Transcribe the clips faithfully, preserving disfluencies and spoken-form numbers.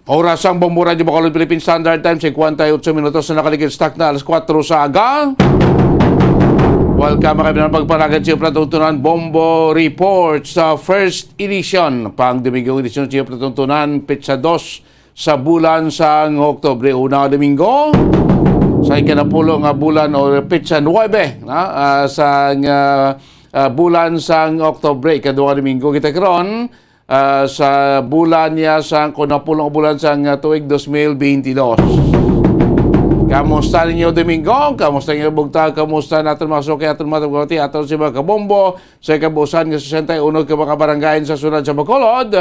Oras ang Bombo Radyo Bacolod Philippine Standard Time, singkwenta y otso minutos na nakaligid sa takna, alas kuwatro sa aga. Welcome, mga kaibigan, pagpanagan sa iyo, Platuntunan Bombo Report sa first edition, pang Domingo edisyon sa iyo, Platuntunan, petsa dos sa bulan sang Oktubre, una nga Domingo, sa ikanapulo nga bulan o petsa nuebe na, ah, sang, ah, ah, bulan sang Oktubre, ikaduha nga Domingo kita karon, ah, sa bulan niya sang kunapulong bulan sang, ah, tuig dos mil bentidós. Kamusta ninyo Domingo? Kamusta ninyo bugtaw? Kamusta naton mga suki, aton mga tabugati, aton si mga kabombo sa kabuusan nga sesenta y uno ka mga barangay sa syudad sa Bacolod?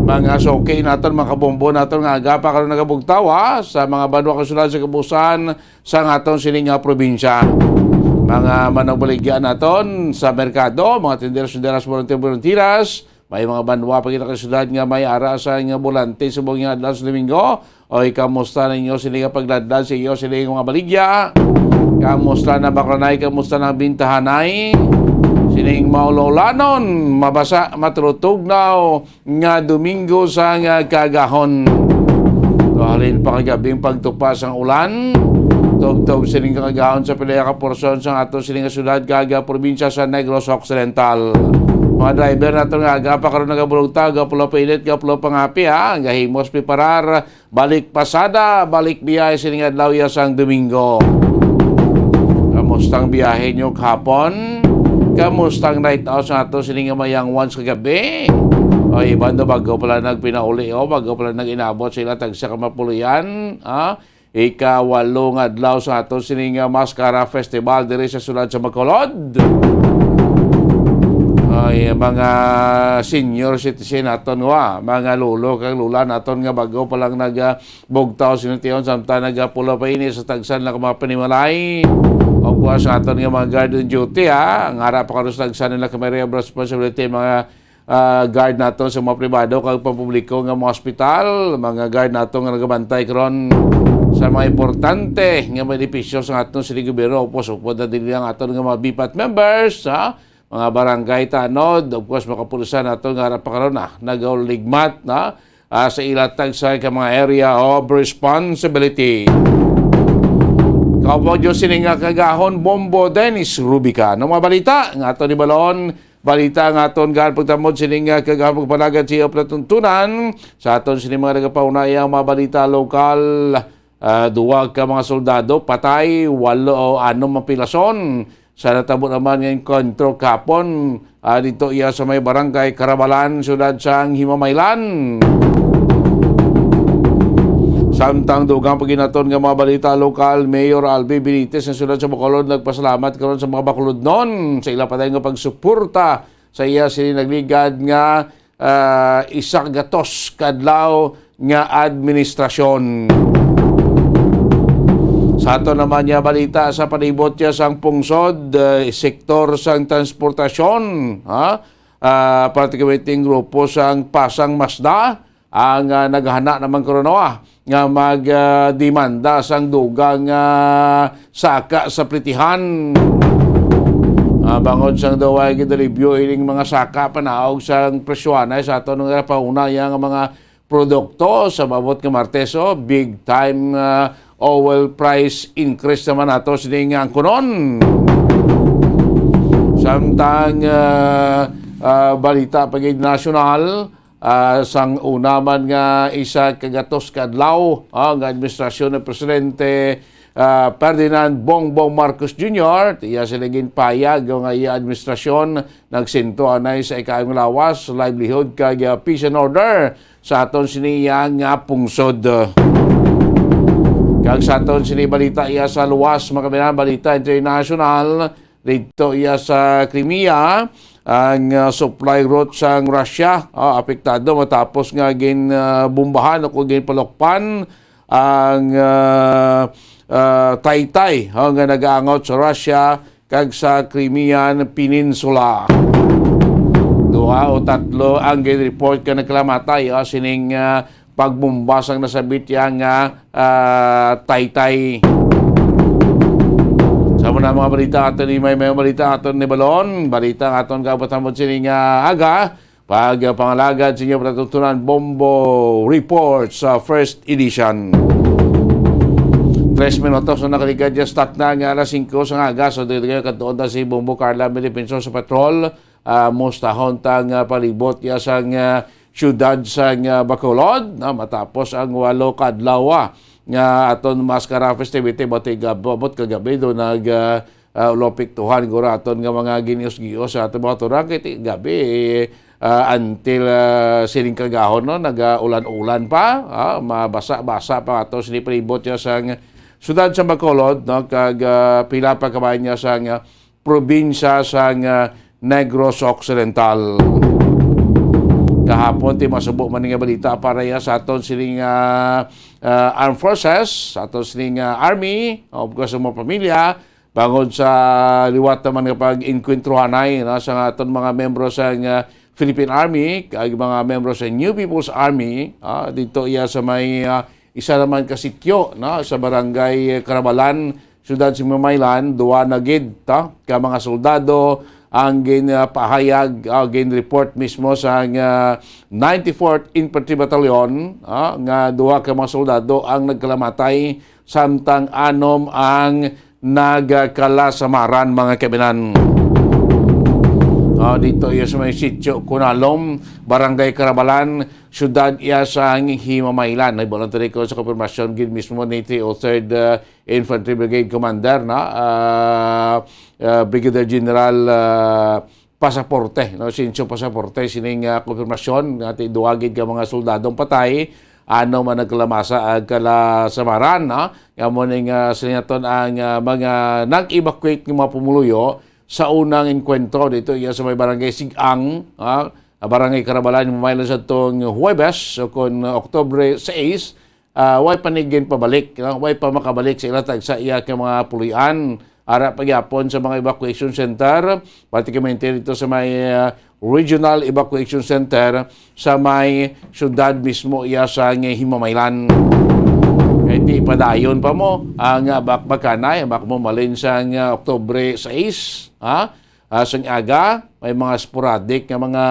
Mga suki naton, mga kabombo naton nga aga pa karon nagabugtaw, ha, sa mga banwa ka syudad sa kabuusan sa aton sini nga probinsya. Mga manugbaligya naton sa merkado, mga tinderos-tinderas, volunteer-volunteeras, may mga banwa pa kita ka syudad nga may ara sa nga bulante subong nga adlaw sa Domingo. Oy, kamusta ninyo sini nga pagladlad sa iyo sini nga mga baligya? Kamusta na, Bakranay? Kamusta na, Bintahanay? Sining maulaulanon, mabasa, matrutugnaw nga Domingo sa nga kaagahon. Tuhalin pa kagabing pagtupa sang ulan. Tubtob sining kaagahon sa pila ka porsyon sang ato sining nga syudad kag probinsya sa Negros Occidental. Mga driver nato nga aga pa karon nagabulugta, gapulo pa init, gapulo pa ngapi, ha. Gahimos preparar, balik pasada, balik biyahe sining adlaw ya sang Domingo. Kamustang biyahe nyo kahapon? Kamustang night out sa ato sining mayang once kagabi? O iban do bago pala nagpinauli, o bago pala nag-inabot sila tagsa ka mapulian, ha? Ikawalo nga adlaw sa aton sining, ah, Mascara Festival diri sa syudad sa Bacolod. Ay, mga senior citizen naton, wa, mga lolo kag lola naton nga bago pa lang nag, ah, bugtaw sinitiyon samtang nagapulo pa ini sa tagsa nila ka mga panimalay. Of course, sa aton nga mga guard on duty, ha, nga ara pa karon sa tagsa nila ka may responsibility, mga ah, guard nato sa mga pribado kag pampubliko nga mga ospital, mga guard nato nga nagabantay karon sa mga importante nga mga edipisyo sa aton sini gobyerno, upos-upod na din ang aton nga mga BPAT members, ha? Mga barangay tanod, of course, mga kapulisan nato nga ara pa karon na nagaligmat na, ah, sa ila tagsa ka mga area of responsibility. Kauban Diyos sini nga kagahon, Bombo Dennis Rubica. Ang mga balita nga ato ni Balon, balita nga aton gaan pagtamod sining, ah, kagahon pagpalagad sa iyo palatuntunan. Sa aton sini mga nagapaunaya ang mga balita lokal, ah, duwa ka mga soldado patay, walo o anom ang pilason. Sa natabo naman nga engkwentro kapon, ah, dito iya sa may barangay Karabalan, siyudad sang Himamaylan. Samtang dugang paginaton nga mga balita lokal, Mayor Albi Benitez ng siyudad sa Bacolod nagpasalamat karon sa mga Bacolodnon sa ila patay nga pagsuporta sa iya sini nagligad nga, ah, isa ka gatos ka adlaw nga administrasyon. Sa ato naman niya balita sa palibot niya sang pungsod, eh, sektor sang transportasyon, ha? Ah, particularly ang grupo sang Pasang Mazda, ang, ah, naghana naman karon, ah, nga mag, ah, demanda sang dugang, ah, saka sa plitihan. Ah, bangod sang daw ay gidalibyo ining mga saka panaog sang presyohanay sa aton nga pauna iya nga mga produkto sa maabot nga Martes, oh, big time, ah, oil price increase naman ato sini nga angkunon. Samtang, ah, ah, balita pa gid nasyonal, Ah, sang una man nga isa ka gatos ka adlaw, ah, nga administrasyon ni Presidente, ah, Ferdinand Bongbong Marcos Junior, iya sila ginpahayag nga iya administrasyon nagsinto anay sa ikaayo nga lawas, livelihood kag, ah, peace and order sa aton sini iya nga pungsod. Kag sa aton sini balita iya sa luwas, mga kabayan, balita international, didto iya sa Crimea, ang, ah, supply route sang Russia, ah, apektado matapos nga gin, ah, bombahan o kung ginpalukpan ang, ah, ah, taytay, ah, nga nagaangot sa Russia kag sa Crimean Peninsula. Duha o tatlo ang gin-report nga nagkalamatay, ah, sining, ah, pagbomba sang nasabit iya nga, ah, taytay. Ang mga balita aton ni may, may balita aton ni Balon, balita nga aton kaabot-abot sining, ah, aga, pag, ah, pangalagad sa inyo patutunan, Bombo Report sa first edition. Tres minutos na nakaligad ya start na nga alas singko sa aga. So, dito kayo katuon na si Bombo Carla Milipenso sa patrol. Ah, mustahon ta nga palibot ya sang, ah, siyudad sang, ah, Bacolod, no? Matapos ang walo ka adlaw, ah, nga aton maskara festivity, bati gab-, abot kagabi do nag, ah, ah, ulopik tuhan guro aton nga mga ginios-gios sa aton mga turang kay ti-, gabi, eh, ah, until, ah, sining kagahon, no? Nag-, ah, ulan-ulan pa, ah, mabasa-basa pa ato sini palibot ya sang siyudad sa Bacolod, no? Kag, ah, pila pa kabayan niya sang, ah, probinsya sang, ah, Negros Occidental. Kahapon, ti masubo man nga balita para ya sa aton sining, ah, ah, armed forces, sa aton sining, ah, army, of course, sa mga pamilya, bangod sa liwat naman nga pag-inkwentruhanay, no, sa aton mga membro sa, ah, Philippine Army, kag mga membro sa New People's Army, ah, dito iya sa may, ah, isa naman ka sityo, no, sa barangay Carabalan, siyudad sa Himamaylan, duwa na gid, ta, ka mga soldado ang ginpahayag, ah, gin-report mismo sa, ah, ninety-fourth Infantry Battalion, ah, nga duha ka mga soldado ang nagkalamatay, samtang anom ang nagkalasamaran, mga kaibigan. Ah, dito iya sa may Sitio Kunalom, Barangay Carabalan, siyudad iya sa Himamaylan. May voluntary ko sa konfirmasyon gid mismo ni three oh third, ah, Infantry Brigade Commander, no? Ah, ah, Brigadier General, ah, Pasaporte, no? Sincio Pasaporte, sining, ah, konfirmasyon nga ti duha gid ka mga soldadong patay, ano man nagkalamasa ang kalasamaran, no? Nga mo ning, ah, sinaton ang, ah, mga nag-evacuate nga mga pumuluyo sa unang engkwentro dito iya sa may barangay Sigang, ah, Barangay Carabalan, Himamaylan sa tong Huwebes, o kon Oktubre sais, ah, way pa ni ginpabalik, no? Way pa makabalik sa ila tagsa iya ka mga puloy-an. Ara pa gyapon sa mga evacuation center, particularmente dito sa may, ah, Regional Evacuation Center sa may syudad mismo iya sa nga Himamaylan. Kay ti padayon pa mo ang, ah, bakbakanay, bak mo malin sa nga Oktubre sais, ha? Ah, sang aga, may mga sporadic nga mga,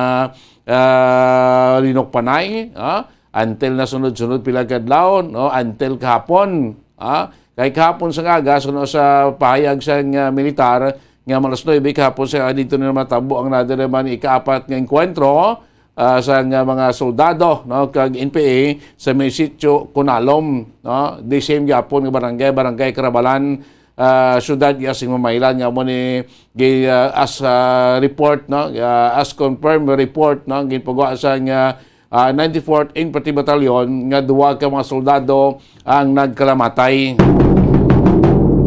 ah, linukpanay, ha? Until na sunod-sunod pila ka adlaw, no? Until kahapon, ha? Kay kahapon sa aga, suno sa pahayag sang, ah, militar, nga alas nuebe kahapon sa aga, dito na matabo ang nader man ikaapat nga engkwentro, ah, sa nga mga soldado, no, kag N P A sa may sitio Kunalom, no? The same gyapon nga barangay, Barangay Carabalan, ah, siyudad iya sa Himamaylan nga mo ni gi-, ah, as, ah, report, no? Ah, as confirmed report, no? Ginpagawa sa nga, ah, ninety-fourth Infantry Battalion nga duwa ka mga soldado ang nagkalamatay.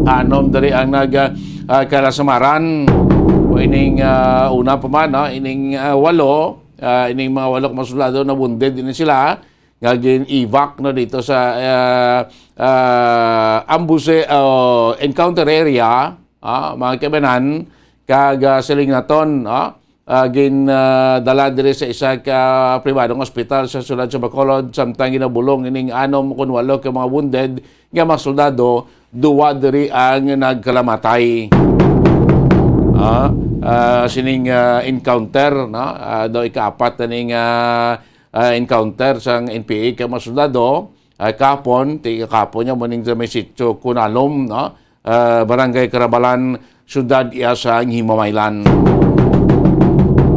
Anom diri ang nag, ah, ah, kalasamaran. O ining, ah, una pa man, no? Ining, ah, walo, ah, ining mga walo ka mga soldado na wounded din sila nga gin-evac, no, dito sa, ah, ah, ambush, oh, encounter area, ah, mga kaibanan, kag, ah, siling naton, ah, ah, gin, ah, dala diri sa isa ka pribadong ospital sa siyudad sa Bacolod, samtang ginabulong ining anom kun walo ka mga wounded nga mga soldado, duwa diri ang nagkalamatay. Ah, ah, sining, ah, encounter, no? Ah, daw ikaapat na ning, ah, ah, encounter sang N P A ka mga soldado, ah, kahapon, ti kahapon niya, muning sa may sitio Kunalom, no? Ah, Barangay Carabalan, siyudad iya sa Himamaylan.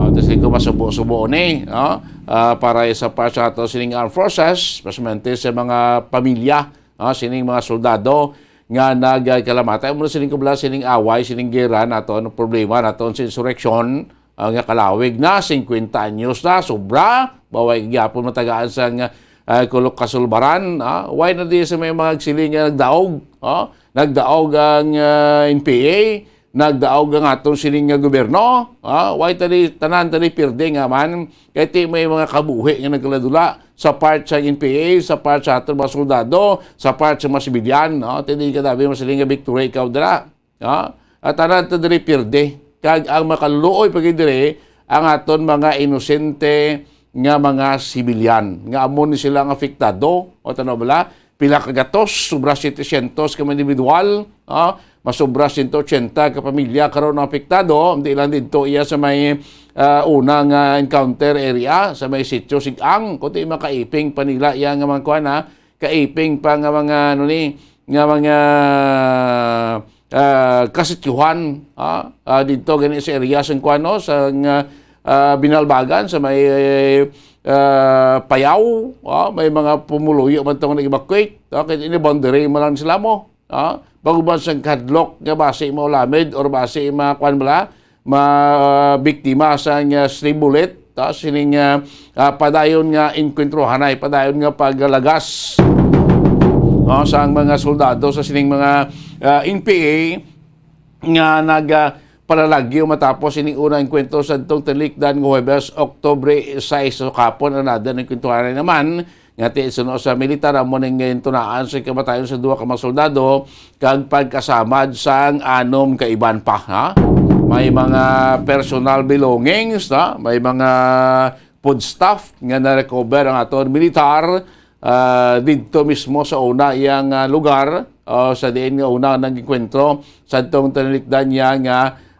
Ah, tas ko masubo-subo ni, no? Ah, para sa pa sa ato sining armed forces, especially sa mga pamilya, ah, sining mga soldado nga nagkalamatay. Amo na sining kubla, sining away, sining gera naton, problema naton sa insurreksyon, ah, nga kalawig na, singkwenta anyos na, sobra. Baway gyapon matagaan sa nga, ah, kulok kasulbaran, ah. Why na di sa may mga siling nga nagdaog, ah? Nagdaog ang, ah, N P A, nagdaog ang aton sining nga gobyerno, ah. Why tani, tanan tani pirde nga man, kay ti may mga kabuhi nga nagkaladula sa part sa N P A, sa part sa aton mga soldado, sa part sa mga sibilyan, no? Ti di ka dabi masiling nga victory ikaw dira. Ha? At tanan ta diri pirde. Kag ang makaluluoy pa gid diri ang aton mga inosente nga mga sibilyan nga amo ni sila ang apektado. O, tanaw bala, pila ka gatos, sobra setecientos ka mga individual, ha? Masobra sento ochenta ka pamilya karon ang apektado, hindi lang didto iya sa may, ah, una nga encounter area, sa may Sitio Sig-ang, kundi makaiping pa nila iya nga mga kuan, ha, kaiping pa nga mga, ano ni, nga mga, ah, kasityuhan, ha, ah, didto gani sa area sang kuan, no, sang, ah, Binalbagan, sa may, ah, Payao, ha, may mga pumuluyo man tong nag-evacuate, ha, kay ini boundary mo lang sila mo. Ah, bangod man sang kahadlok nga basi maulamid or basi ma-, kuwan bala, ma-, biktima sang, ah, stray bullet, ah, sining, ah, ah, padayon nga engkwentro, hanay, padayon nga paglagas, ah, sang mga soldado sa sining mga, ah, N P A nga nag, ah, palalagyo matapos ining unang engkwentro sadtong talikdan nga Huwebes, Oktubre sais, so kahapon. Another nga engkwentro, hanay naman nga ti suno sa militar, amo ning gintunaan sa kamatayon sa duha ka mga soldado kag pagkasamad sang anom ka iban pa, ha? May mga personal belongings, ha? May mga foodstuff nga na-recover ang aton militar, ah, didto mismo sa una iyang, ah, lugar, o sa diin nga una nag-enkwentro sadtong tinalikdan niya nga,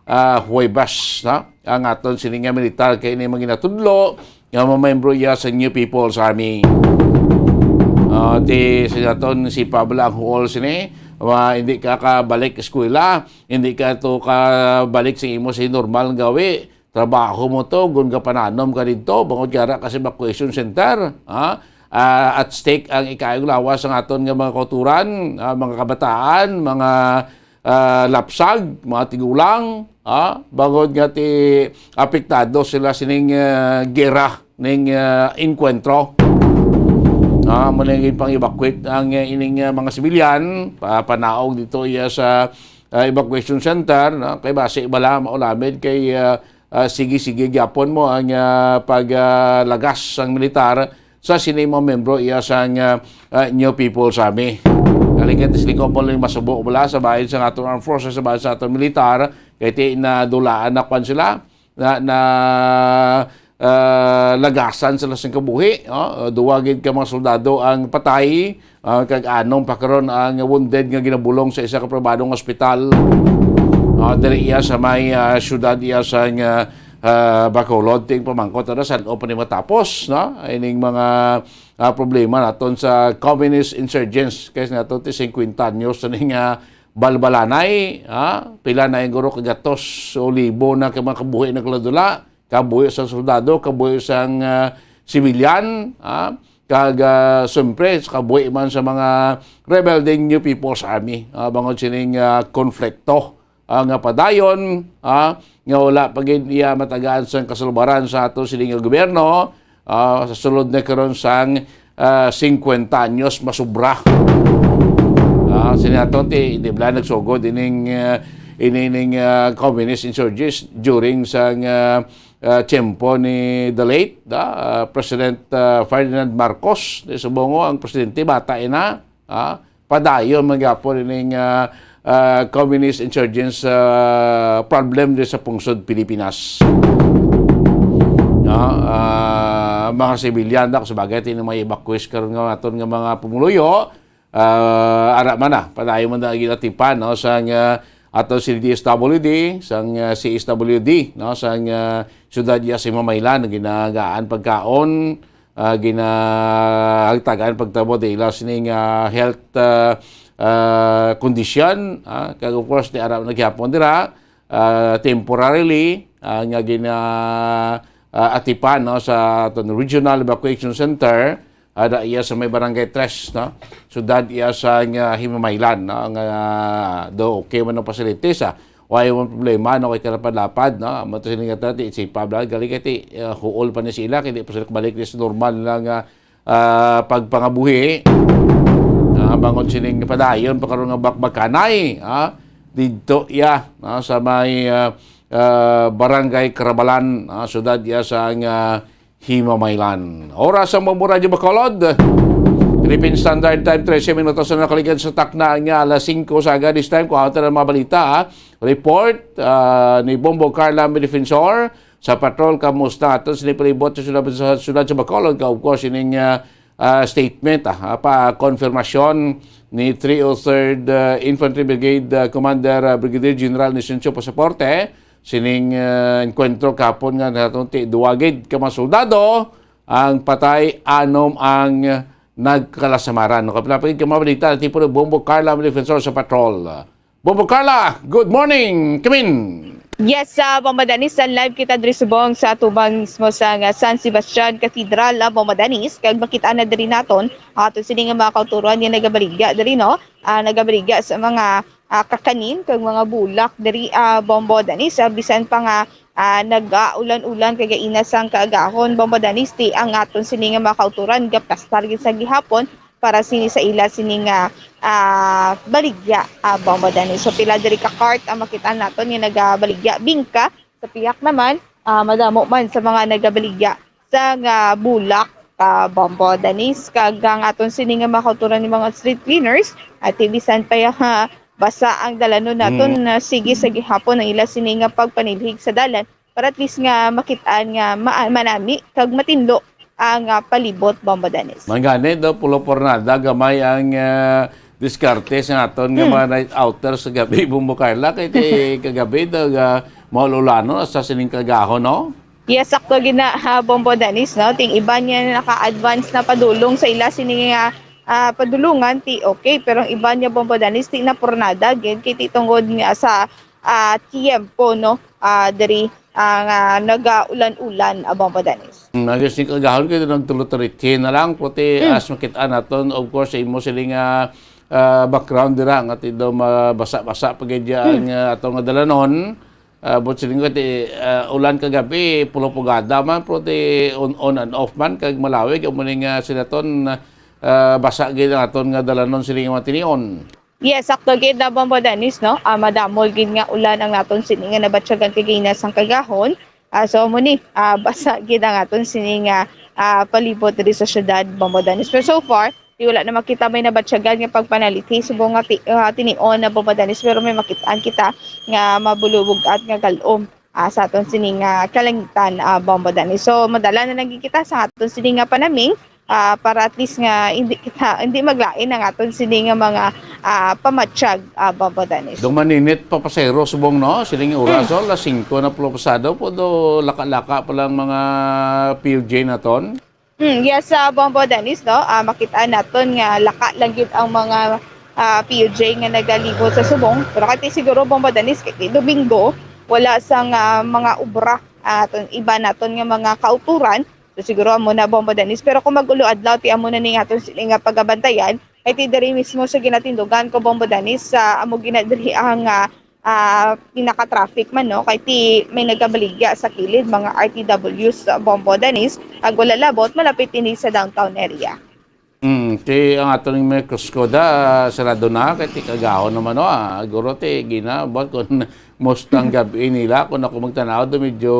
ah, Huwebes, ha? Ang aton sini nga militar kay ini mga ginatudlo nga mamembro iya sa New People's Army. Ah, ti sa aton si Pablo ang huol sini, wa, hindi ka kabalik eskwela, hindi ka to kabalik sa imo sa normal nga gawi. Trabaho mo to, gun gapananom ka didto, bangod kara ka sa evacuation center, ha? Ah, at stake ang ikayong lawas sang aton nga mga kauturan, ah, mga kabataan, mga, ah, lapsag, mga tigulang, ha? Bangod nga ti apektado sila sining, ah, gera, ning, ah, enkwentro. Ah, mao na yung pang-evacuate ang, ah, ining, ah, mga sibilyan, pa-, panaog dito iya sa, ah, evacuation center, no? Kay basi bala maulamid kay, ah, ah, sige-sige gyapon mo ang, ah, pag, ah, lagas sang militar sa sini mga membro iya sang, ah, ah, New People's Army. Kalingat is lingkod mo lang masubo bala sa bahin sa aton armed forces, sa bahin sa aton militar, kay ti nadulaan na kwan sila, na, na, ah, lagasan sila sing kabuhi, oh. Duwa gid ka mga soldado ang patay, ah, kag anom pa karon ang wounded nga ginabulong sa isa ka pribadong ospital. Ah, diri iya sa may, ah, syudad iya sa nga, ah, Bacolod, ting pamangkot, ano, san-o pa ni matapos, no? Ining mga, ah, problema naton sa communist insurgents, kay naton ti singkwenta anyos na ning, ah, balbalanay, ha? Pila na yung guro ka gatos o libo na ka mga kabuhi nagladula, kabuhi sa soldado, kabuhi sang, ah, sibilyan, ha? Kag, ah, siyempre, sa kabuhi man sa mga rebelding New People's Army, ah, bangod sining, ah, konflikto, ah, nga padayon, ah, nga wala pa gid iya matagaan sang kasalubaran sa ato sining nga gobyerno, ah, sa sulod na karon sang, ah, singkwenta anyos masubra. Ah, sini aton ti, di ba, nagsugod ining, ah, ini, ining, ah, communist insurgents during sang, ah, ah, tiyempo ni the late, ah, ah, President, ah, Ferdinand Marcos. Di subong ang presidente, bata ina, ah, padayon man gyapon ining, ah, ah, communist insurgents, ah, problem diri sa pungsod Pilipinas. No? Ah, mga sibilyan na, sa bagay, ti mga evacuees karon nga aton nga mga pumuluyo, ah, ara man na, padayon man na ginatipan, no, sang, ah, ato si D S W D, sang, ah, C S W D, no, sang, ah, siyudad iya sa Himamaylan, ginagaan pagkaon, ah, ginahagtagan pagtabo dahil sining, ah, health, ah, ah, condition, ah, kag of course, di ara man na gihapon dira, ah, temporarily, ah, nga gina, ah, atipan, no, sa aton Regional Evacuation Center, ada iya sa may Barangay Tres, no? Siyudad iya sa nga Himamaylan, no? Nga do okay man ang facilities, ah. Wala man problema, no? Kay kalapad-lapad, no? Amo to sini nga tati, si Pablo, gali kay ti, ah, huol pa ni sila, kay di pa sila kabalik ni sa normal na nga, ah, pagpangabuhi. Ah, bangod sining padayon pa karon nga bakbakanay, ah, didto iya, ah, sa may, ah, ah, Barangay Carabalan, ah, siyudad iya sa nga Himamaylan. Oras ang Bombo Radyo Bacolod. Philippine Standard Time, trese minutos na nakaligad sa takna nga alas singko sa aga. This time, kuha tayo ng mga balita, ha? Report, ah, ni Bombo Carla Defensor sa patrol. Kamusta ato sa palibot sa siyudad, sa siyudad sa Bacolod? Ka, of course, ining, ah, ah, statement, ah, pa konfirmasyon ni three oh third, ah, Infantry Brigade, ah, Commander, ah, Brigadier General Inocencio Pasaporte, sining, ah, enkwentro kahapon nga naton ti duwa gid ka mga soldado ang patay, anom ang nagkalasamaran. No, kapila pa gid ka mga balita, tipo ni Bombo Carla, ang defensor sa patrol. Bombo Carla, good morning. Kamin. Yes, sa Bombo Danis, sa live kita diri subong sa atubang mismo sa nga San Sebastian Cathedral, ah, Bombo Danis, kag makita na diri naton ato sini nga mga kauturan nga nagabaligya diri, no? Ah, nagabaligya sa mga, ah, kakanin kag mga bulak diri, ah, Bombo Danis, ah, bisan pa nga, ah, nagaulan-ulan kag gaina sang kaagahon, Bombo Danis, ti ang aton sini nga mga kauturan gaplastar gid sa gihapon para sini sa ila sini nga, ah, baligya, ah, Bombo Danis. So, pila diri ka cart ang makita naton nga nagabaligya. Bingka, sa pihak naman, ah, madamo man sa mga nagabaligya sa nga bulak, ah, Bombo Danis. Kag ang aton sini nga mga kauturan ni mga street cleaners, at bisan pa ya, ha, basa ang dalanon naton, Mm. na sige sa gihapon ang ila sini nga pagpanilhig sa dalan para at least nga makit-an nga ma-, manami kag matinlo ang, ah, palibot, Bombo Danis. Mangani do, pulo pornada, gamay ang, ah, diskarte sa aton nga Hmm. mga night outers sa gabi, Bombo Carla, kay ti kagabi do, ah, maululanon sa sining kagahon, no? Yes, sakto gid na, ha, Bombo Danis, no? Ting iban nga naka-advance na padulong sa ila sini nga, ah, padulungan, ti okay, pero ang iban nga, Bombo Danis, ti na pornada gid, kay ti tungod nga sa, ah, tiyempo, no? Ah, diri, ah, nga nagaulan-ulan, ah, Bombo Danis. Mm, ang sini kagahon kay nang tulo-turithin na lang, puti Mm. as makita naton, of course, sa imo sini nga, ah, background dira, nga ti daw mabasa-basa pa gid ya Mm. ang, ah, ato nga dalanon. Ah, but siling ko, ti, ah, ulan kagabi, pulo pugada man, pero ti on, on and off man, kag malawig, amo ni nga sila ton, ah, basa gid ang aton nga dalanon siling mga tinion. Yes, sakto gid na, Bombo Dennis, no? Ah, madamo gid nga ulan ang naton sini nga nabatyagan kagina sang kagahon. Ah, so, amo ni, ah, basa gid ang aton sini nga, ah, palibot diri sa syudad, Bombo Dennis. Pero so far, di wala na makita may nabatyagan nga pagpanalithi subong nga ti-, ah, tinion na, Bombo Dennis, pero may makitaan kita nga mabulubog-at nga galom, ah, sa aton sini nga kalangitan, ah, Bombo Dennis. So, madala na lang gid kita sa aton sini nga panaming, ah, para at least nga hindi kita, hindi maglain ang aton sini nga mga, ah, pamatyag, ah, Bombo Dennis. Dong maninit pa pasero subong, no? Sining oras, Mm. oh, alas singko na pulo pasado, pudo laka-laka pa lang mga P U J naton. Mm, yes, sa Bombo Dennis, no? Ah, makita naton nga laka lang gid ang mga, ah, P U J nga nagalibot sa subong. Pero kay siguro, Bombo Dennis, kay Domingo, wala sang, ah, mga obra, ah, aton, iba naton nga mga kauturan. So, siguro amo na, Bombo Dennis. Pero kung mag-ulo adlaw, ti amo na ning aton sini nga pagabantayan. Kay ti diri mismo sa ginatindugan ko, Bombo Dennis, sa amo gina diri ang, ah, ah, pinaka-traffic man, no? Kay ti may nagabaligya sa kilid, mga R T Ws, sa Bombo Dennis, ag wala labot, malapit ini sa downtown area. Mm, ti ang aton may Costco da, sarado na, kay ti kagahon naman, no? Ah, guro ti gina, buat kun mustang gabi nila, kung ako magtanaw, do medyo,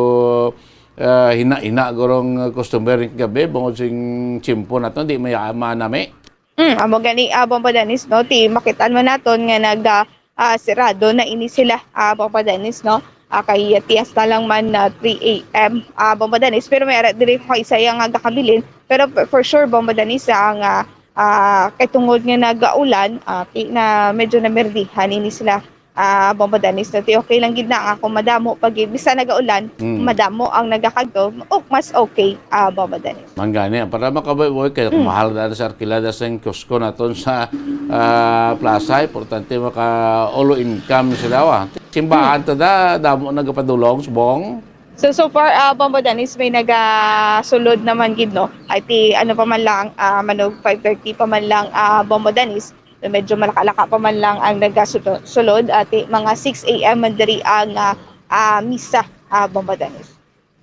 ah, hina-hina gurong customer ning gabi, bangod sing tiyempo naton, di may manami. Mm, amo gani, ah, Bombo Dennis, no? Ti makitaan mo naton nga nag, ah, ah, sirado na ini sila, ah, Bombo Dennis, no? Ah, kay ti hasta lang man na three A M, ah, Bombo Dennis. Pero may ara diri ko kay saya nga gakabilin. Pero for, for sure, Bombo Dennis, ang, ah, ah, kay tungod nga nagaulan, ah, ti-, na medyo namerdihan ini sila, ah, Bombo Dennis. So, ti okay lang gid na nga kung madamo pag bisan nagaulan, Mm. madamo ang nagakagto, o mas okay, ah, Bombo Dennis. Manggani, para makabuhi-buhi, kay Mm. mahal na sa arkilada sa Costco naton sa, ah, plaza. Importante maka-ulo income sila, wa. Simbahan Mm. to da, damo nagapadulong, subong. So, so far, ah, Bombo Dennis, may nagasulod naman gid, no? Ay, ti, ano pa man lang, ah, manog five thirty pa man lang, ah, Bombo Dennis, medyo malaka-laka pa man lang ang nagasulod. Ati, mga six A M man diri ang, ah, ah, misa, ah, Bombo Dennis.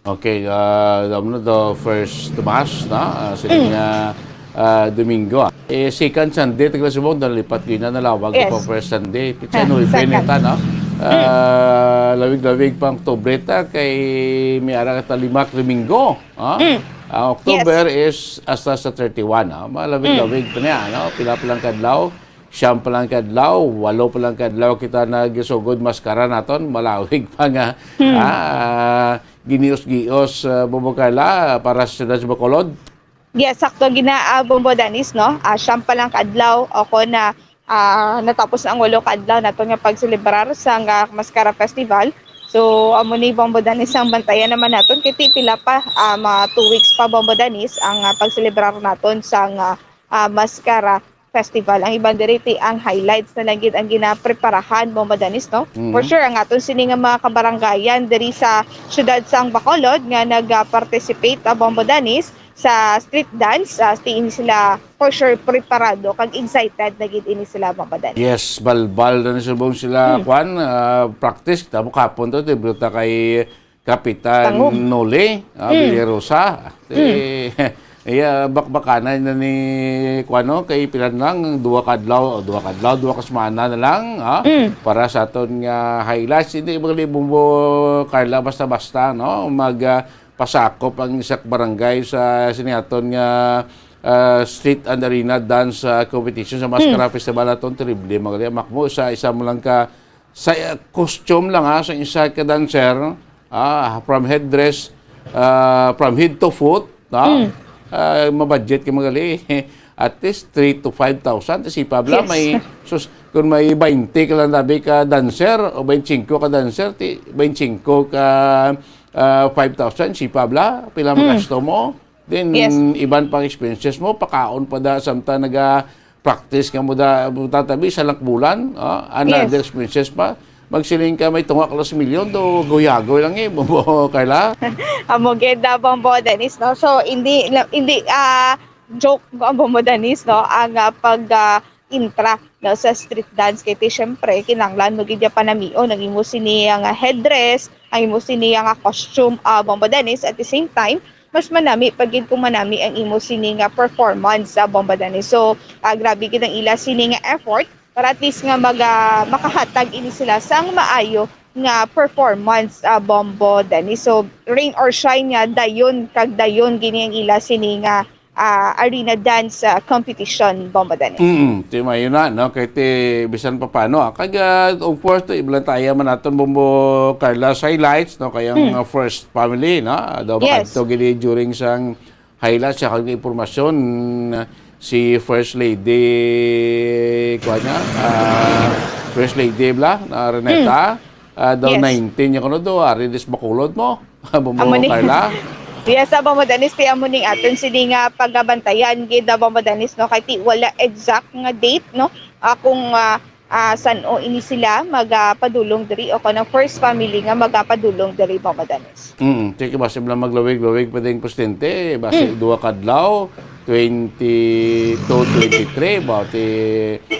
Okay, ah, damo na to, first to mass, no? Ah, siling, Mm. ah, ah, Domingo, ah. Eh, second Sunday, taga subong, nalipat gina, nalawag Yes. pa first Sunday. Pizza Ha, nuebe second. neta, no? Mm. Ah, lawig-lawig pa ang Oktubre ta, kay may ara ka ta lima ka Domingo, ah? Mm. Ang October Yes. is hasta sa thirty-one, ah. Malawig-lawig Mm. pa niya, no? Pila pa lang kadlaw? Siyam pa lang kadlaw, walo pa lang kadlaw kita nagsugod maskara naton, malawig pa nga, Hmm. ah, ginios-gios, ah, Bobo Carla, para sa siyudad sa Bacolod. Yes, sakto gid na, ah, Bombo Danis, no? Ah, siyam pa lang ka adlaw o kon na, ah, natapos na ang walo ka adlaw naton nga pagselebrar sang, ah, Mascara Festival. So, amo ni Bombo Danis ang bantayan naman naton. Kay ti pila pa, ah, mga two weeks pa, Bombo Danis, ang, ah, pagselebrar naton sang, ah, ah, Mascara Festival. Ang iban diri ti ang highlights na lang gid ang ginapreparahan, Bombo Danis, no? Mhm. For sure, ang aton sini nga mga kabarangayan diri sa siyudad sang Bacolod nga nag-participate, ah, Bombo Danis, sa street dance, ah, ti ini sila for sure preparado kag excited na gid ini sila, Bombo Danis. Yes, balbal na ni subong sila, Hmm. kwan, ah, practice. Tamo kapon to, di ba ta kay Kapitan Tangog. Noli, ah, Hmm. Villarosa. Hmm. Eh, iya, bakbakanay na ni, kuwano, kay pilan lang, duha ka adlaw, duha ka adlaw, duha ka semana na lang, ah, Hmm. para sa aton nga highlights. Hindi, mga libong mo, Carla, basta-basta, no? Mag, ah, pasakop ang isa ka barangay sa sini aton nga, ah, street and arena dance, ah, competition sa Mascara Hmm. Festival aton. Terrible, mga libong. Makmo sa isa mo lang ka sa, uh, costume lang, ha, sa isa ka dancer, ah, from headdress, ah, from head to foot, no? Mm. Ah, mabudget ka magali. At least three to five thousand, sipa bala. Yes. May, sus, kung may baynte ka lang, tabi, ka dancer, o baynte singko ka dancer, ti, baynte singko ka, ah, five thousand, sipa bala, pila Mm. magasto mo? Then, Yes. iban pang expenses mo, pakaon pa da, samtang naga-practice ka mo da, mo tatabi, isa lang bulan, ah, another Yes. expenses pa. Magsiling ka, may tunga ka lang sa milyon, do, guyagoy lang eh, Bombo, Carla. Amo gid, ah, Bombo Dennis, no? So, hindi, la-, hindi, ah, joke, Bombo Dennis, no? Ang, ah, pag, ah, intra, no, sa street dance. Kay ti, syempre, kinahanglan mo gid ya panamion ang imo sini nga headdress, ang imo sini nga costume, ah, Bombo Dennis. At the same time, mas manami pa gid kung manami ang imo sini nga performance, ah, Bombo Dennis. So, ah, grabe gid ang ila sini nga effort para at least nga mag, ah, makahatag ini sila sang maayo nga performance, ah, Bombo Dennis. So, rain or shine nga, dayon kag dayon gini ang ila sini nga ah, arena dance, ah, competition, Bombo Dennis. Mm, ti mayo na, no? Kay ti, bisan pa paano, ah. Kag, ah, of course, to, ibalantaya man naton, Bombo Carla, sa highlights, no? Kay ang, Hmm. ah, first family, no? Ah, daw Yes. makadto gid during sang highlights, sa kag impormasyon, ah, si First Lady, kuwan niya, ah, First Lady, bla, na Reneta, Hmm. ah, daw Yes. nineteen niya kuno do, ari dis makulod mo. Bombo Amo ni Carla? Yes, ah, Bombo Dennis, kaya mo ning aton sini nga pagabantayan gid, ah, Bombo Dennis, no? Kay ti wala exact nga date, no? Ah, kung, ah, ah, san-o ini sila magapadulong diri o kanang first family nga magapadulong diri, Bombo Dennis. Mm, ti basi lang maglawig-lawig pa ding presidente, basi Mm. duha ka adlaw, twenty-two, twenty-three, ba, ti,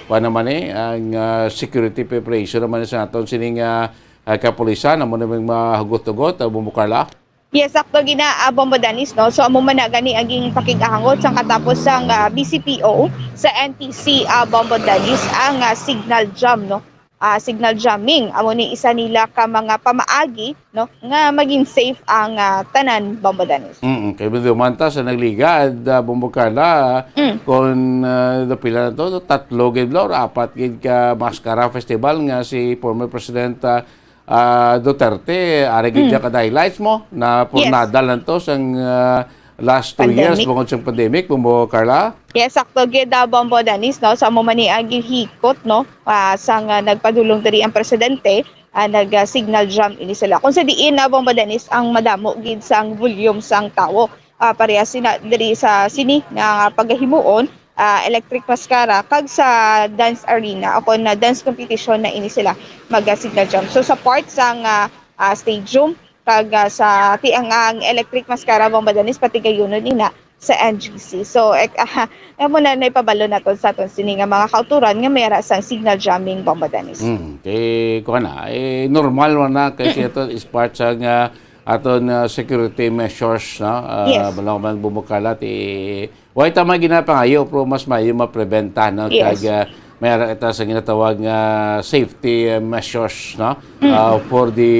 pa naman eh, ang, ah, security preparation naman sa aton sining, ah, ah, kapulisan, amo na may mahugot-hugot, ah, Bombo Carla? Yes, sakto gina, ah, Bombo Dennis, no? So, amo man na gani ang ginpakig-angot sang katapos sang, ah, B C P O sa N T C, ah, Bombo Dennis, ang, ah, signal jam, no? Ah, signal jamming. Amo ni isa nila ka mga pamaagi, no? Nga maging safe ang, ah, tanan, Bombo Dennis. Mm, kay medyo man ta sa nagligad, ah, Bombo Carla, Mm. kung, ah, pila na to, tatlo gid, or apat gid ka Mascara Festival nga si former President, ah, ah, Duterte, ari gid Mm. ka highlights mo, na Yes. purnada lang to sang, ah, last two years, Pandemic. bungod sang pandemic, Bombo Carla? Yes, sakto gid, ah, Bombo Dennis, no? Sa amo man ni ang gihikot, no? Ah, sang, ah, nagpadulong diri ang presidente, ah, nag, ah, signal jam ini sila. Kung sa diin na, Bombo Dennis, ang madamo gid sang volume sang tawo. Ah, parehas sina diri sa sini nga pagahimuon, ah, Electric Mascara kag sa dance arena o kon na dance competition na ini sila mag, ah, signal jam. So, sa part sang, ah, ah, stadium kag, ah, sa ti ang, ang Electric Mascara, Bombo Dennis, pati gayunon ina sa N G C. So, ek-, ah, amo na naipabalo naton sa aton sini nga mga kauturan nga may ara sang signal jamming, Bombo Dennis. Mm, kay, kuha na, eh, normal man na kay siya to is part sa nga aton, ah, security measures, no? Ah, Yes. bala man bumukala, ti, wa ita may ginapangayo, pero mas maayo mapreventa, no? Yes. Kag, ah, may ara kita sa ginatawag nga safety, ah, measures, no? Mm. Ah, for the,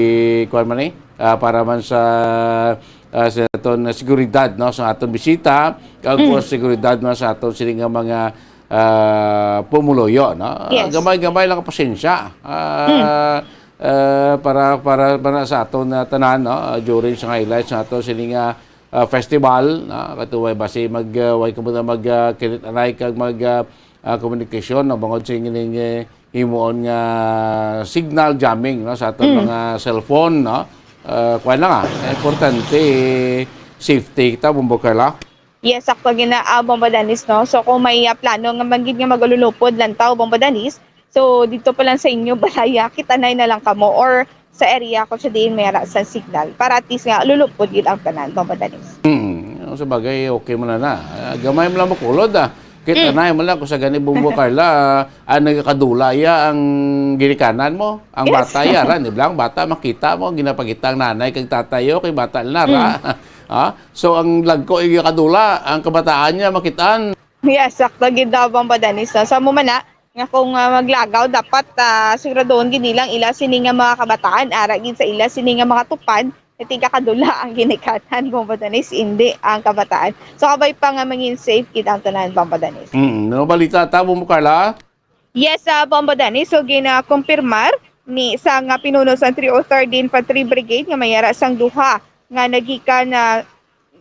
kuwan man eh, ah, para man sa, ah, sa aton seguridad, no? Sa aton bisita, kag Mm. for seguridad man sa aton sini nga mga, ah, pumuluyo, no? Ah, Yes. gamay-gamay lang pasensya. Ah, Mm. ah, para, para, para sa aton, ah, tanan, no? Ah, during sa highlights sa aton sini nga ah, festival, no? Katuway basi mag, ah, way ka muna mag, ah, kinit-anay kag mag, ah, ah, komunikasyon, no? Bangod sa ining, eh, himuon nga signal jamming, no? Sa aton Mm. mga cellphone, no? Ah, kuwan lang, ah. Importante, eh, safety kita, Bombo Carla. Yes, sakto gina, ah, Bombo Dennis, no? So, kung may, ah, plano nga man gid nga magalulupod lang tao, Bombo Dennis, so, dito pa lang sa inyo, balaya, kitanay na lang kamo or sa area kung sa diin may ara sa signal para at least nga lulupod gid ang tanan, Bombo Dennis. Hmm, sa bagay, okay mo na na. Ah, gamay mo lang makulod, ah. Kit Mm. anay mo lang kung sa gani, Bombo Carla, ah, ang nagakadula iya ang ginikanan mo. Ang Yes. bata iya, ra, di ba? Ang bata, makita mo, ginapakita ang nanay kag tatay, oh, kay bata na, ra. Mm. Ah, so, ang lagko, iya kadula, ang kabataan niya, makitaan. Yes, sakto gid daw, Bombo Dennis, no? Sa mo man na, nga kung, ah, maglagaw, dapat, ah, siguraduhon gid nilang ila sini nga mga kabataan, ara gid sa ila sini nga mga tupad, kay tigakadula ang ginikanan, Bombo Dennis, hindi ang kabataan. So, kabay pa nga mangin safe gid ang tanan, Bombo Dennis. Mm, no, balita ta, Bombo Carla? Yes, ah, Bombo Dennis, so ginakumpirmar ni sa nga pinuno sa three oh third Infantry Brigade nga may ara sang duha nga nagikan, ah,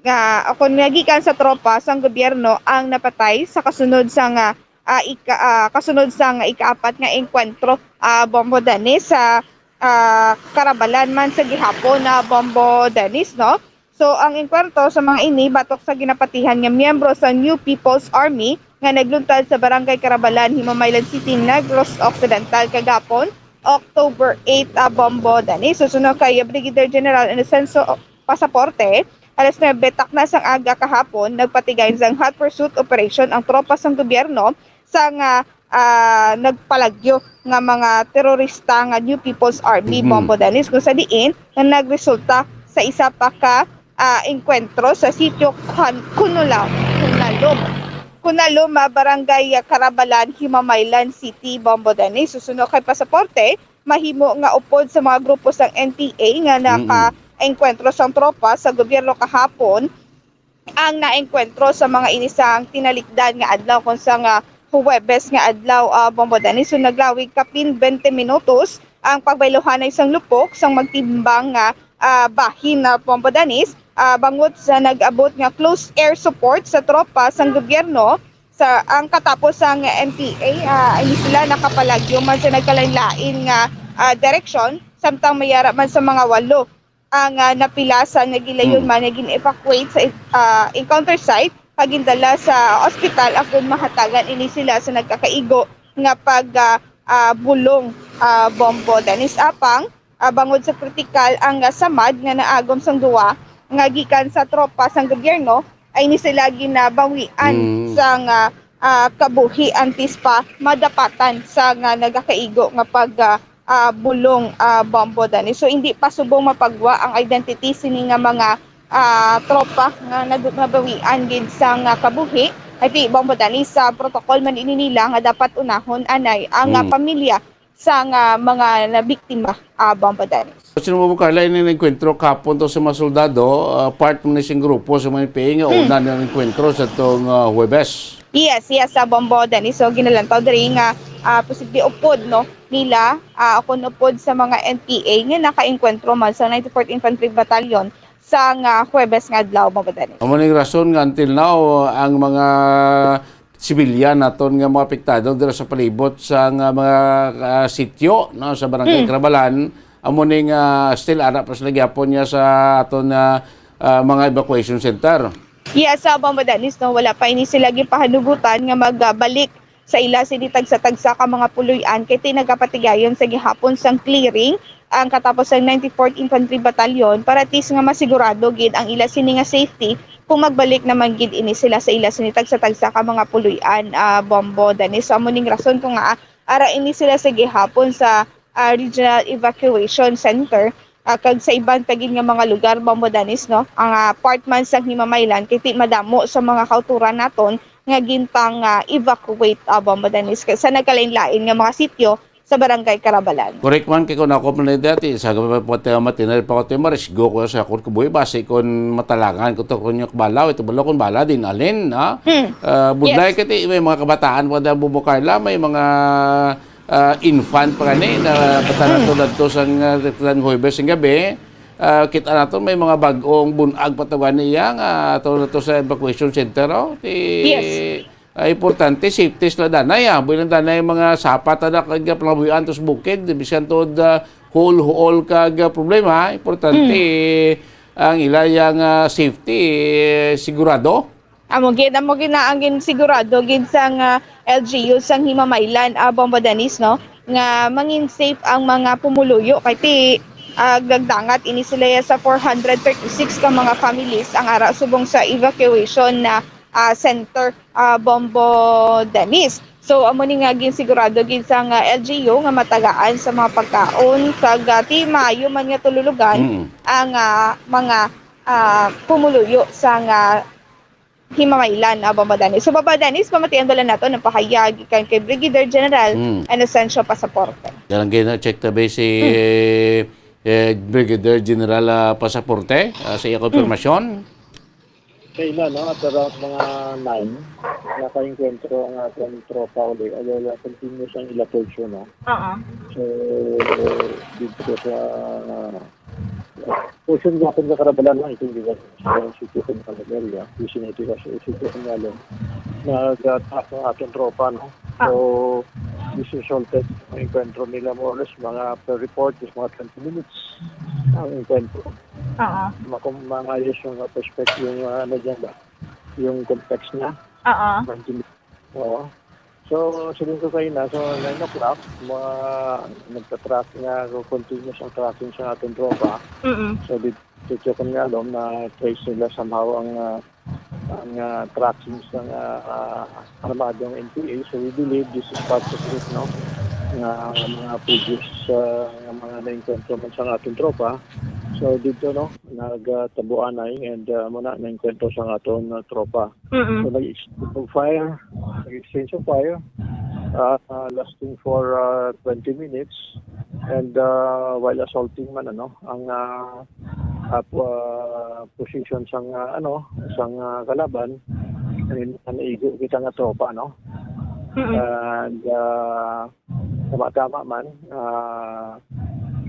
nga, o kon nagikan sa tropa sang gobyerno ang napatay sa kasunod sang, ah, ah, ika-, ah, kasunod sang ikaapat nga engkwentro, ah, Bombo Dennis, sa, ah, Karabalan man sa gihapon na, Bombo Dennis, no? So, ang engkwentro sa mga ini batok sa ginapatihan nga miyembro sa New People's Army nga nagluntad sa Barangay Karabalan, Himamaylan City, Negros Occidental kagapon, October eight, ah, Bombo Dennis. Susunod kay Brigadier General Inocencio Pasaporte, alas nuebe takna sang aga kahapon, nagpatigayon sang hot pursuit operation ang tropa sang gobyerno sa nga, ah, nagpalagyo nga mga terorista nga New People's Army, Mhm. Bombo Dennis, kung sa diin nga nagresulta sa isa pa ka, ah, engkwentro sa sitio Kun-, Kunulaw, Kunalom. Kunalom, ah, Barangay Karabalan, Himamaylan City, Bombo Dennis. Susunod kay Pasaporte, mahimo nga upod sa mga grupo sang N P A nga Mm-mm. naka-engkwentro sang tropa sa gobyerno kahapon ang naengkwentro sa mga ini sang tinalikdan nga adlaw kon sa nga Huwebes nga adlaw, ah, Bombo Dennis. So, naglawig kapin twenty minutos ang pagbayluhanay sang lupok sang magtimbang nga, ah, bahin na Bombo Dennis, ah, bangod sa nag-abot nga close air support sa tropa sang gobyerno. Sa, ang katapos sang N P A, ah, ini sila nakapalagyo man sa nagkalain-lain nga, ah, direksyon, samtang may ara man sa mga walo ang, ah, napilasan nga gilayon Mm. man nga gin-evacuate sa, ah, encounter site kag gindala sa ospital, agon mahatagan ini sila sa nagkakaigo nga pag, ah, ah, bulong, ah, Bombo Dennis. Apang, ah, bangod sa kritikal ang, ah, samad nga naagom sang duwa nga gikan sa tropa sang gobyerno, ay ni sila ginabawian Mm. sang, ah, ah, kabuhi antes pa madapatan sa nga nagakaigo nga pag, ah, ah, bulong, ah, Bombo Dennis. So, hindi pa subong mapagwa ang identity sini nga mga, ah, tropa nga nag-, nabawian gid sang, ah, kabuhi. Ay, di, Bombo Dennis, sa protocol man ini nila nga dapat unahon anay ang, ah, Mm. pamilya sang, ah, mga nabiktima, ah, Bombo Dennis. Sino mo, Carla, ini nagkwentro kahapon to sa mga soldado, ah, part mo ni sing grupo sa mga N P A nga Mm. una na nagkwentro sa tong, ah, Huwebes? Yes, yes, sa Bombo Dennis. So, ginalantaw diri nga, ah, posible upod, no, nila, ah, kung upod sa mga N P A nga nakaengkwentro man sa ninety-fourth Infantry Battalion sa nga Huwebes nga adlaw, Bombo Dennis. Amo ning rason nga until now, ang mga sibilyan naton nga mga apektado dira sa palibot sa nga mga, ah, sityo, no, sa Barangay Mm. Karabalan, amo ning, ah, still ara pa sila gyapon niya sa aton, ah, ah, mga evacuation center. Yes, sa Bombo Dennis, no, wala pa ini sila gipahanugutan nga magbalik sa ila sini tagsa-tagsa ka mga puloy-an kay ti nagapatigayon sa gihapon sang clearing ang katapos sang ninety-fourth Infantry Battalion para at least nga masigurado gid ang ila sini nga safety kung magbalik naman gid ini sila sa ila sini tagsa-tagsa ka mga puloy-an, ah, Bombo Dennis. So, amo ning rason kung nga, ah, ara ini sila sa gihapon sa, ah, Regional Evacuation Center, ah, kag sa iban pa gid nga mga lugar, Bombo Dennis, no? Ang, ah, part man sang Himamaylan, kay ti madamo sa mga kauturan naton nga gintang, ah, evacuate, ah, Bombo Dennis, sa nagkalain-lain nga mga sityo sa Barangay Karabalan. Correct man, kay kung ako man dati, sa gabay pa, pati ang matinal pa ko, ti marisgo ko sa akong kabuhi, basi kung matalangan ko to, kung yung kabalaw, ito bala kung bala din, alin, ha? Hmm. Ah, budlay Yes. kay ti, may mga kabataan pa dyan, Bombo Carla, may mga, ah, infant pa gani, na Hmm. patanato dadto sang, ah, sang Huwebes ang gabi, Ah, kita nato may mga bag-ong bun-ag pa to gani iya nga ato na to sa evacuation center, oh. Ti, Yes. ah, importante, safety sila danay, ah. Buhi lang danay mga sapat na kag palabuyan to sa bukid, bisan tuod, ah, huol-huol kag, ah, problema, importante Mm. ang ila yang, ah, safety, eh, sigurado. Amo gid, amo gid na ang ginsigurado gid sang, ah, L G U sang Himamaylan, ah, Bombo Dennis, no, nga mangin safe ang mga pumuluyo kay ti, ah, gagdangat ini sila sa four hundred thirty-six ka mga families ang ara subong sa evacuation na, ah, center, ah, Bombo Dennis. So, amo ni nga ginsigurado gid sang, ah, L G U nga matagaan sa mga pagkaon kag, ah, ti maayo man nga tululugan Mm. ang, ah, mga, ah, pumuluyo sang, ah, Himamaylan, ah, Bombo Dennis. So, Bombo Dennis, pamatian bala nato ang pahayag gikan kay Brigadier General Mm. Inocencio Pasaporte. Yan ang gina-check ta ba si, Hmm. eh, Brigadier General, ah, Pasaporte, ah, sa iya Hmm. konfirmasyon? Kaina, no, at around mga nine, nakaengkwentro ang aton tropa uli. Ay, ay, ay, continuous ang ila portion, no? Oo. So, dito sa portion nga akong kakarabalan lang, itong lugar sa Sitio Contalan area, Quezon City, sa Sitio Contalan. Nag-attack ang aton tropa, no? Ah. So, this resulted, ang enkwentro nila more or less, mga per report is mga twenty minutes ang enkwentro. Oo. Makum-, maayos yung, uh, perspective, yung, uh, ano dyan ba? Yung context niya. Oo. Twenty minutes. Oo. So, sabihin ko kayo na, so, nine o'clock, mga nagtatrack nga, continuous ang tracking sa aton tropa. Mm-mm. So, di, di ko kanya alam na trace nila somehow ang, ah, ang, ah, tracking sa, ah, ah, armadong N P A. So, we believe this is part of it, no? Nga mga previous, ah, nga mga naengkwentro man sa aton tropa. So, dito, no, nagtabuanay and, ah, muna naengkwentro sa aton, ah, tropa. Mm-mm. So, nag-ex-, fire, nag-exchange of fire, ah, ah, lasting for, ah, twenty minutes. And, ah, while assaulting man, ano, ang, ah, ah, po-, ah, position sang, ah, ano, sang, ah, kalaban, ay, naigo kita nga tropa, no? Mm-mm. And, ah, tama-tama man, ah,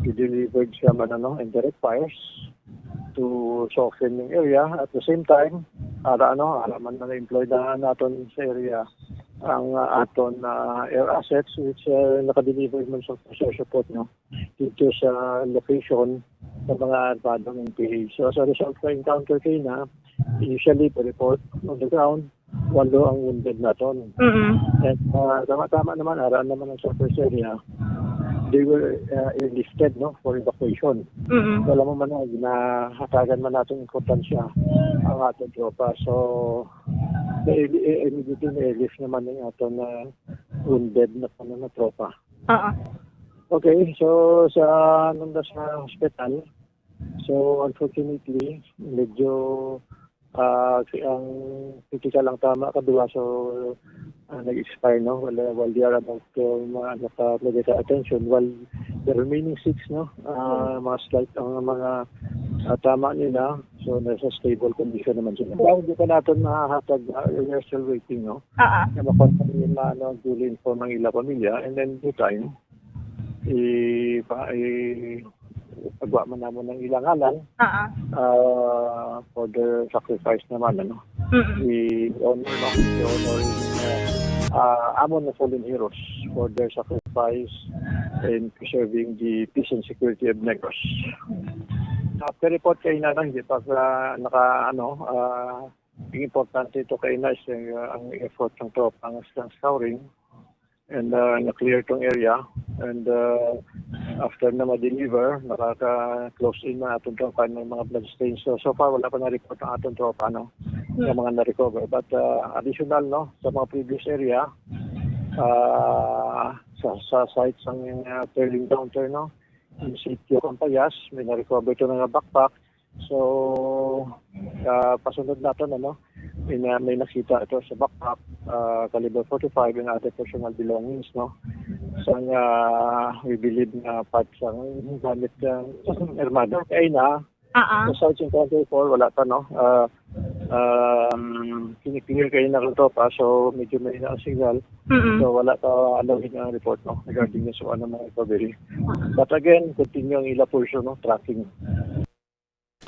i-delivered siya man, ano, indirect fires to soften yung area. At the same time, ara, ano, ara man na na-employ na naton sa area ang, ah, aton, ah, air assets, which, ah, naka-deliver man sa first air support, no, dito sa location sa mga armadong N P A. So, as a result of encounter kayo na, initially, the report on the ground, walo ang wounded naton. Mm-mm. And, ah, tama-tama naman, ara naman ang surface area. They were, ah, airlifted, no, for evacuation. Mm-mm. So, alam mo man na, ginahatagan man natin importansya ang ating tropa. So, na-, eh, eh, immediately na-airlift naman ang aton na wounded na, ano, na tropa. Oo. Okay, so sa nanda sa hospital, so unfortunately, medyo, ah, si-, ang critical ang tama, kadua, so, ah, nag-expire, no? While, while they are about to, mga, naka-medical attention, while the remaining six, no, ah, Mm. mga slight ang mga, ah, tama nila, so nasa stable condition naman sila. Well, hindi pa natin mahahatag, ah, we are still waiting, no? Ah, ah. Na makonfirm yung mga, ano, duly inform ang ilang pamilya, and then due time, i-, pa-, i-, pagwa man namon ang ilang ngalan, Ah, ah. ah, for their sacrifice naman, ano. Mm-mm. I-honor, no? I-honor yung, uh, uh, amon na fallen heroes for their sacrifice in preserving the peace and security of Negros. After report kayo na lang, hindi pa sa naka, ano, ah, ang importante ito kayo na is, uh, ang effort ng tropa ng, ng scouring. And, uh, na-clear tong area. And, uh, after na ma-deliver, nakaka-close in na atong tropa ng mga bloodstains. So, so far, wala pa na-report ang atong tropa, no, Hmm. ng mga na-recover. But, uh, additional, no, sa mga previous area, uh, sa, sa sites ng, uh, third encounter, no, in Sitio Campayas, may na-recover ito nga backpack. So, ah, pasunod naton, ano, may na-, may nakita ito sa backpack, ah, caliber forty-five and other personal belongings, no? Sa nga, we believe nga part sa gamit ng armado. Kaya na, Ah, ah. sa Sergeant Control four, wala pa, no? Ah, um, kiniklear kayo na ito pa, so medyo may na signal. Mm-mm. So, wala pa alawin ang report, no, regarding sa ano, mga recovery. But again, continue ang ila portion, no, tracking.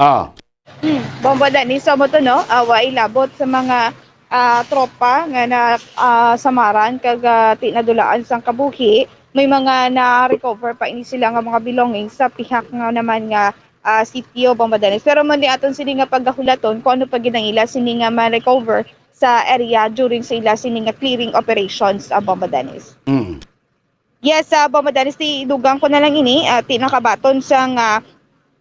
Ah. Hmm, Bombo Dennis, so mo to, no? Ah, way labot sa mga ah, tropa nga na ah, samaran kag ah, ti nadulaan sang kabuhi. May mga na-recover pa ini sila nga mga belongings sa pihak nga naman nga ah, sitio, Bombo Dennis. Pero mo ni aton sini nga pagahulaton kung ano pa gid ang ila sini nga ma-recover sa area during sa ila sini nga clearing operations, ah, Bombo Dennis. Mm. Yes, ah, Bombo Dennis, ti dugang ko na lang ini, ah, ti nakabaton sang ah,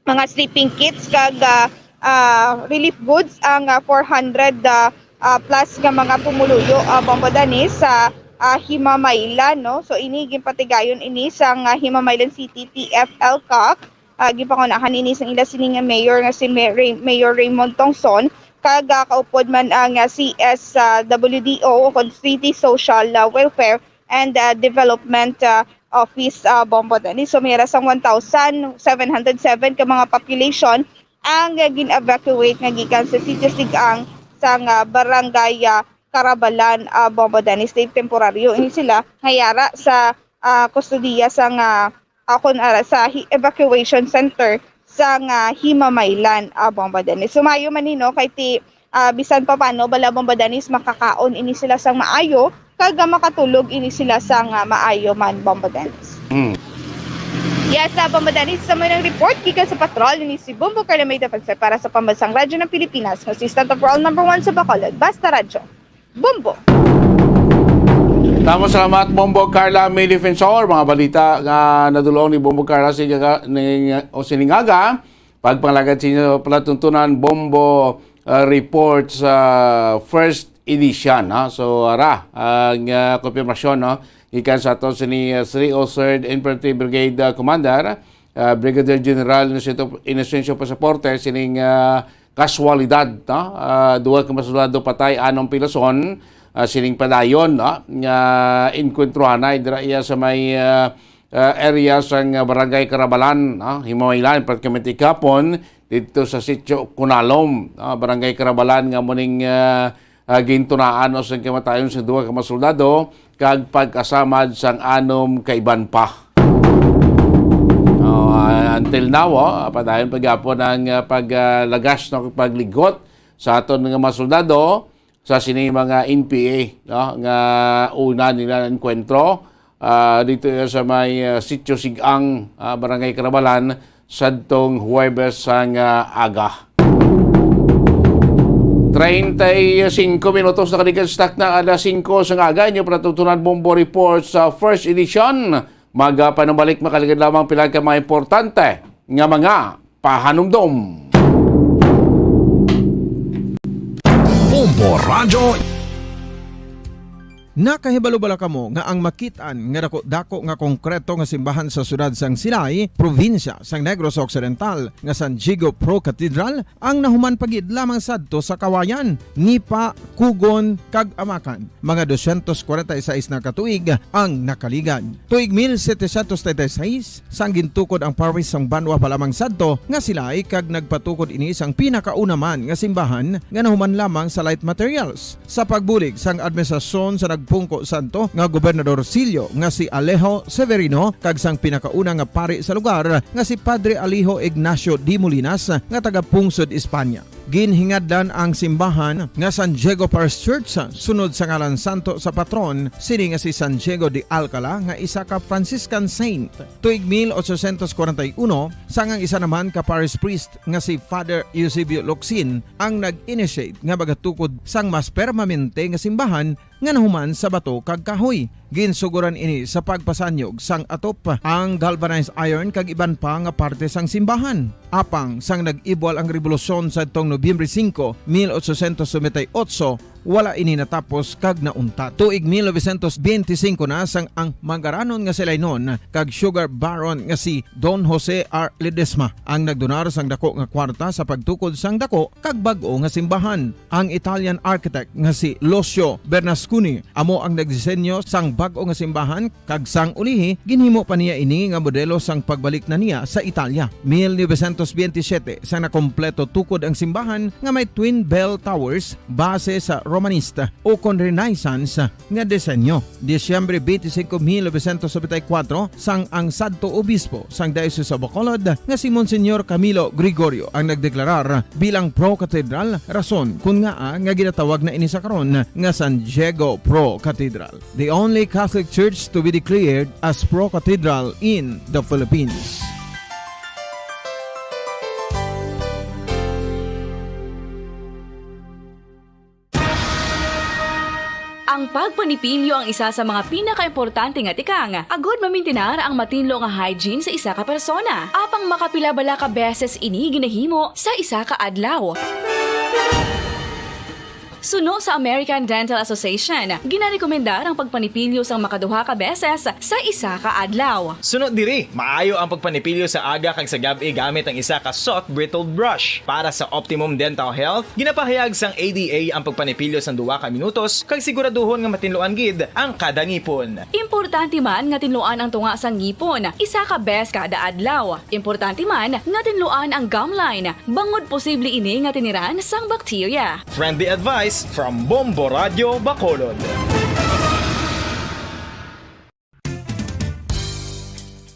mga sleeping kits kag ah, ah, relief goods ang ah, four hundred ah, ah, plus nga mga pumuluyo, ah, Bombo Dennis, sa ah, Himamaylan, no? So ini ginpatigayon ini sang ah, Himamaylan City T F L CAC. Ah, gipangunahan ini sang ila sini nga mayor nga si May-, Ray-, Mayor Raymond Tongson kag ah, kaupod man ang ah, C S ah, W D O o kon City Social ah, Welfare and ah, Development ah, Office, ah, Bombo Dennis. So may ra sang one thousand seven hundred seven ka mga population ang ah, gin-evacuate nga gikan sa Sitio Sigang sang ah, Barangay ah, Carabalan, ah, Bombo Dennis. Temporaryo ini sila nga yara sa ah, kustodiya sang ah, ah, kon ara sa hi- evacuation center sang ah, Himamaylan, ah, Bombo Dennis. Sumayo man ni, no, kay ti ah, bisan pa paano bala, Bombo Dennis, makakaon ini sila sang maayo kag ah, makatulog ini sila sang ah, maayo man, Bombo Dennis. Mm. Yes, ah, Bombo Dennis, sa mga report gikan sa patrol ni si Bombo Carla May Defensor para sa Pambansang Radyo ng Pilipinas, nga si Stand Up World number one sa Bacolod. Basta Radyo. Bombo. Tamo, salamat, Bombo Carla May Defensor. Mga balita nga nadulong ni Bombo Carla siningaga, ni, o siningaga, pagpangalagad sa inyo palatuntunan, Bombo uh, Report sa first edition. Ha? So, ara, ang uh, konfirmasyon, no? Ikan sa ato sini uh, three oh third Infantry Brigade uh, Commander, uh, Brigadier General Inocencio, Inocencio Pasaporte, sining uh, kaswalidad, no? Ah, duha ka mga soldado patay, anom piloson, ah, sining padayon, no? Nga enkwentro anay dira iya sa may, ah, ah, area sang Barangay Carabalan, no? Himamaylan, pratikamente kahapon, dito sa Sitio Kunalom, no? Barangay Carabalan, nga muning, ah, ah, gintunaan o sang kamatayon sa duha ka mga soldado kag pagkasamad sang anom ka iban pa. Oh, ah, until now, oh, padayon pa gyapon ang ah, paglagas, no, pagligot sa aton nga mga soldado sa sini mga N P A, no, nga una nila enkwentro ah, dito sa may ah, Sitio Sigang, ah, Barangay Carabalan, sadtong Huwebes sang ah, aga. Treinta y cinco minutos nakalikan sa takna alas singko sang aga. Inyo palatuntunan Bombo Report sa first edition. Magapanumbalik, makaligad lamang pila ka mga importante nga mga pahanumdom. Bombo Radyo. Nakahibalo bala kamo nga ang makit-an nga dako-dako nga konkreto nga simbahan sa siyudad sang Silay, probinsya sang Negros Occidental, nga San Diego Pro Cathedral, ang nahuman pa gid lamang sadto sa Kawayan, Nipa, Kugon, kag Amakan? Mga dosyentos kwarenta y seis na ka tuig ang nakaligad. Tuig mil setecientos treinta y seis, sang gintukod ang parish sang banwa pa lamang sadto nga Silay, kag nagpatukod ini sang pinakauna man nga simbahan nga nahuman lamang sa light materials. Sa pagbulig sang administrasyon sa nagpungko sadto nga Gobernador Silyo nga si Alejo Severino kag sang pinakauna nga pari sa lugar nga si Padre Alejo Ignacio de Molinas nga taga Pungsod, Espanya. Ginhingadlan ang simbahan nga San Diego Parish Church sunod sa ngalan santo sa patron sini nga si San Diego de Alcala nga isa ka Franciscan saint. Tuig mil ochocientos kwarenta y uno, sang ang isa naman ka parish priest nga si Father Eusebio Locsin ang nag-initiate nga magatukod sang mas permanente nga simbahan nga nahuman sa bato kag kahoy. Ginsuguran ini sa pagpasanyog sang atop, ang galvanized iron kag iban pa nga parte sang simbahan. Apang sang nag-ibwal ang rebolusyon sadtong Nobyembre singko, mil ochocientos noventa y ocho, wala ini natapos kag nauntat. Tuig mil novecientos benti singko na, sang ang mangaranon nga Silaynon kag sugar baron nga si Don Jose R. Ledesma ang nagdonar sang dako nga kwarta sa pagtukod sang dako kag bag-o nga simbahan. Ang Italian architect nga si Lucio Bernasconi amo ang nagdisenyo sang bag-o nga simbahan, kag sang ulihi ginhimo pa niya ini nga modelo sang pagbalik na niya sa Italia. Mil novecientos benti siyete, sang nakompleto tukod ang simbahan nga may twin bell towers base sa Romanesque ukon Renaissance nga disenyo. Disyembre twenty-five, mil novecientos nobenta y cuatro, sang ang sadto obispo sang Diocese of Bacolod nga si Monsignor Camilo Gregorio ang nagdeklarar bilang Pro Cathedral, rason kon ngaa nga ginatawag na ini sa karon nga San Diego Pro Cathedral, the only Catholic church to be declared as Pro Cathedral in the Philippines. Ang pagpanipilyo ang isa sa mga pinakaimportante nga tikang agod mamintinar ang matinlo nga hygiene sa isa ka persona. Apang makapila bala ka beses ini ginahimo sa isa ka adlaw? Suno sa American Dental Association, ginarekomendar ang pagpanipilyo sang makaduha ka beses sa isa ka adlaw. Suno diri, maayo ang pagpanipilyo sa aga kag sa gab-i gamit ang isa ka soft bristle brush. Para sa optimum dental health, ginapahayag sang A D A ang pagpanipilyo sang duha ka minutos kag siguraduhon nga matinluan gid ang kada ngipon. Importante man nga tinluan ang tunga sang ngipon isa ka bes kada adlaw. Importante man nga tinluan ang gum line, bangod posible ini nga tiniran sang bakterya. Friendly advice from Bombo Radio Bacolod.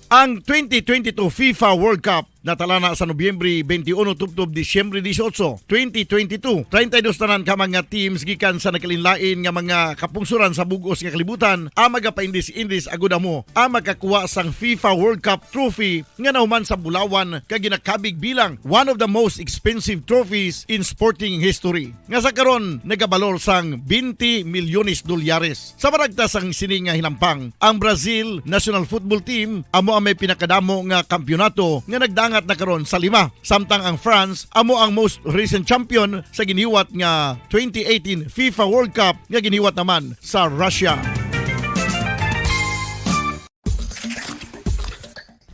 Ang twenty twenty-two FIFA World Cup natala na sa Nobyembre twenty-one tubtob Disyembre dieciocho, twenty twenty-two. Treinta y dos tanan ka mga teams gikan sa nagkalainlain nga mga kapungsoran sa bug-os nga kalibutan ang magapaindis-indis agud amo ang makakuha sang FIFA World Cup trophy nga nahuman sa bulawan kag ginakabig bilang one of the most expensive trophies in sporting history, nga sa karon nagabalor sang twenty milyones dolyares. Sa maragtas sang sini nga hinampang, ang Brazil national football team amo ang may pinakadamo nga kampiyonato nga nagdangat na karon sa lima, samtang ang France amo ang most recent champion sa giniwat nga twenty eighteen FIFA World Cup nga giniwat naman sa Russia.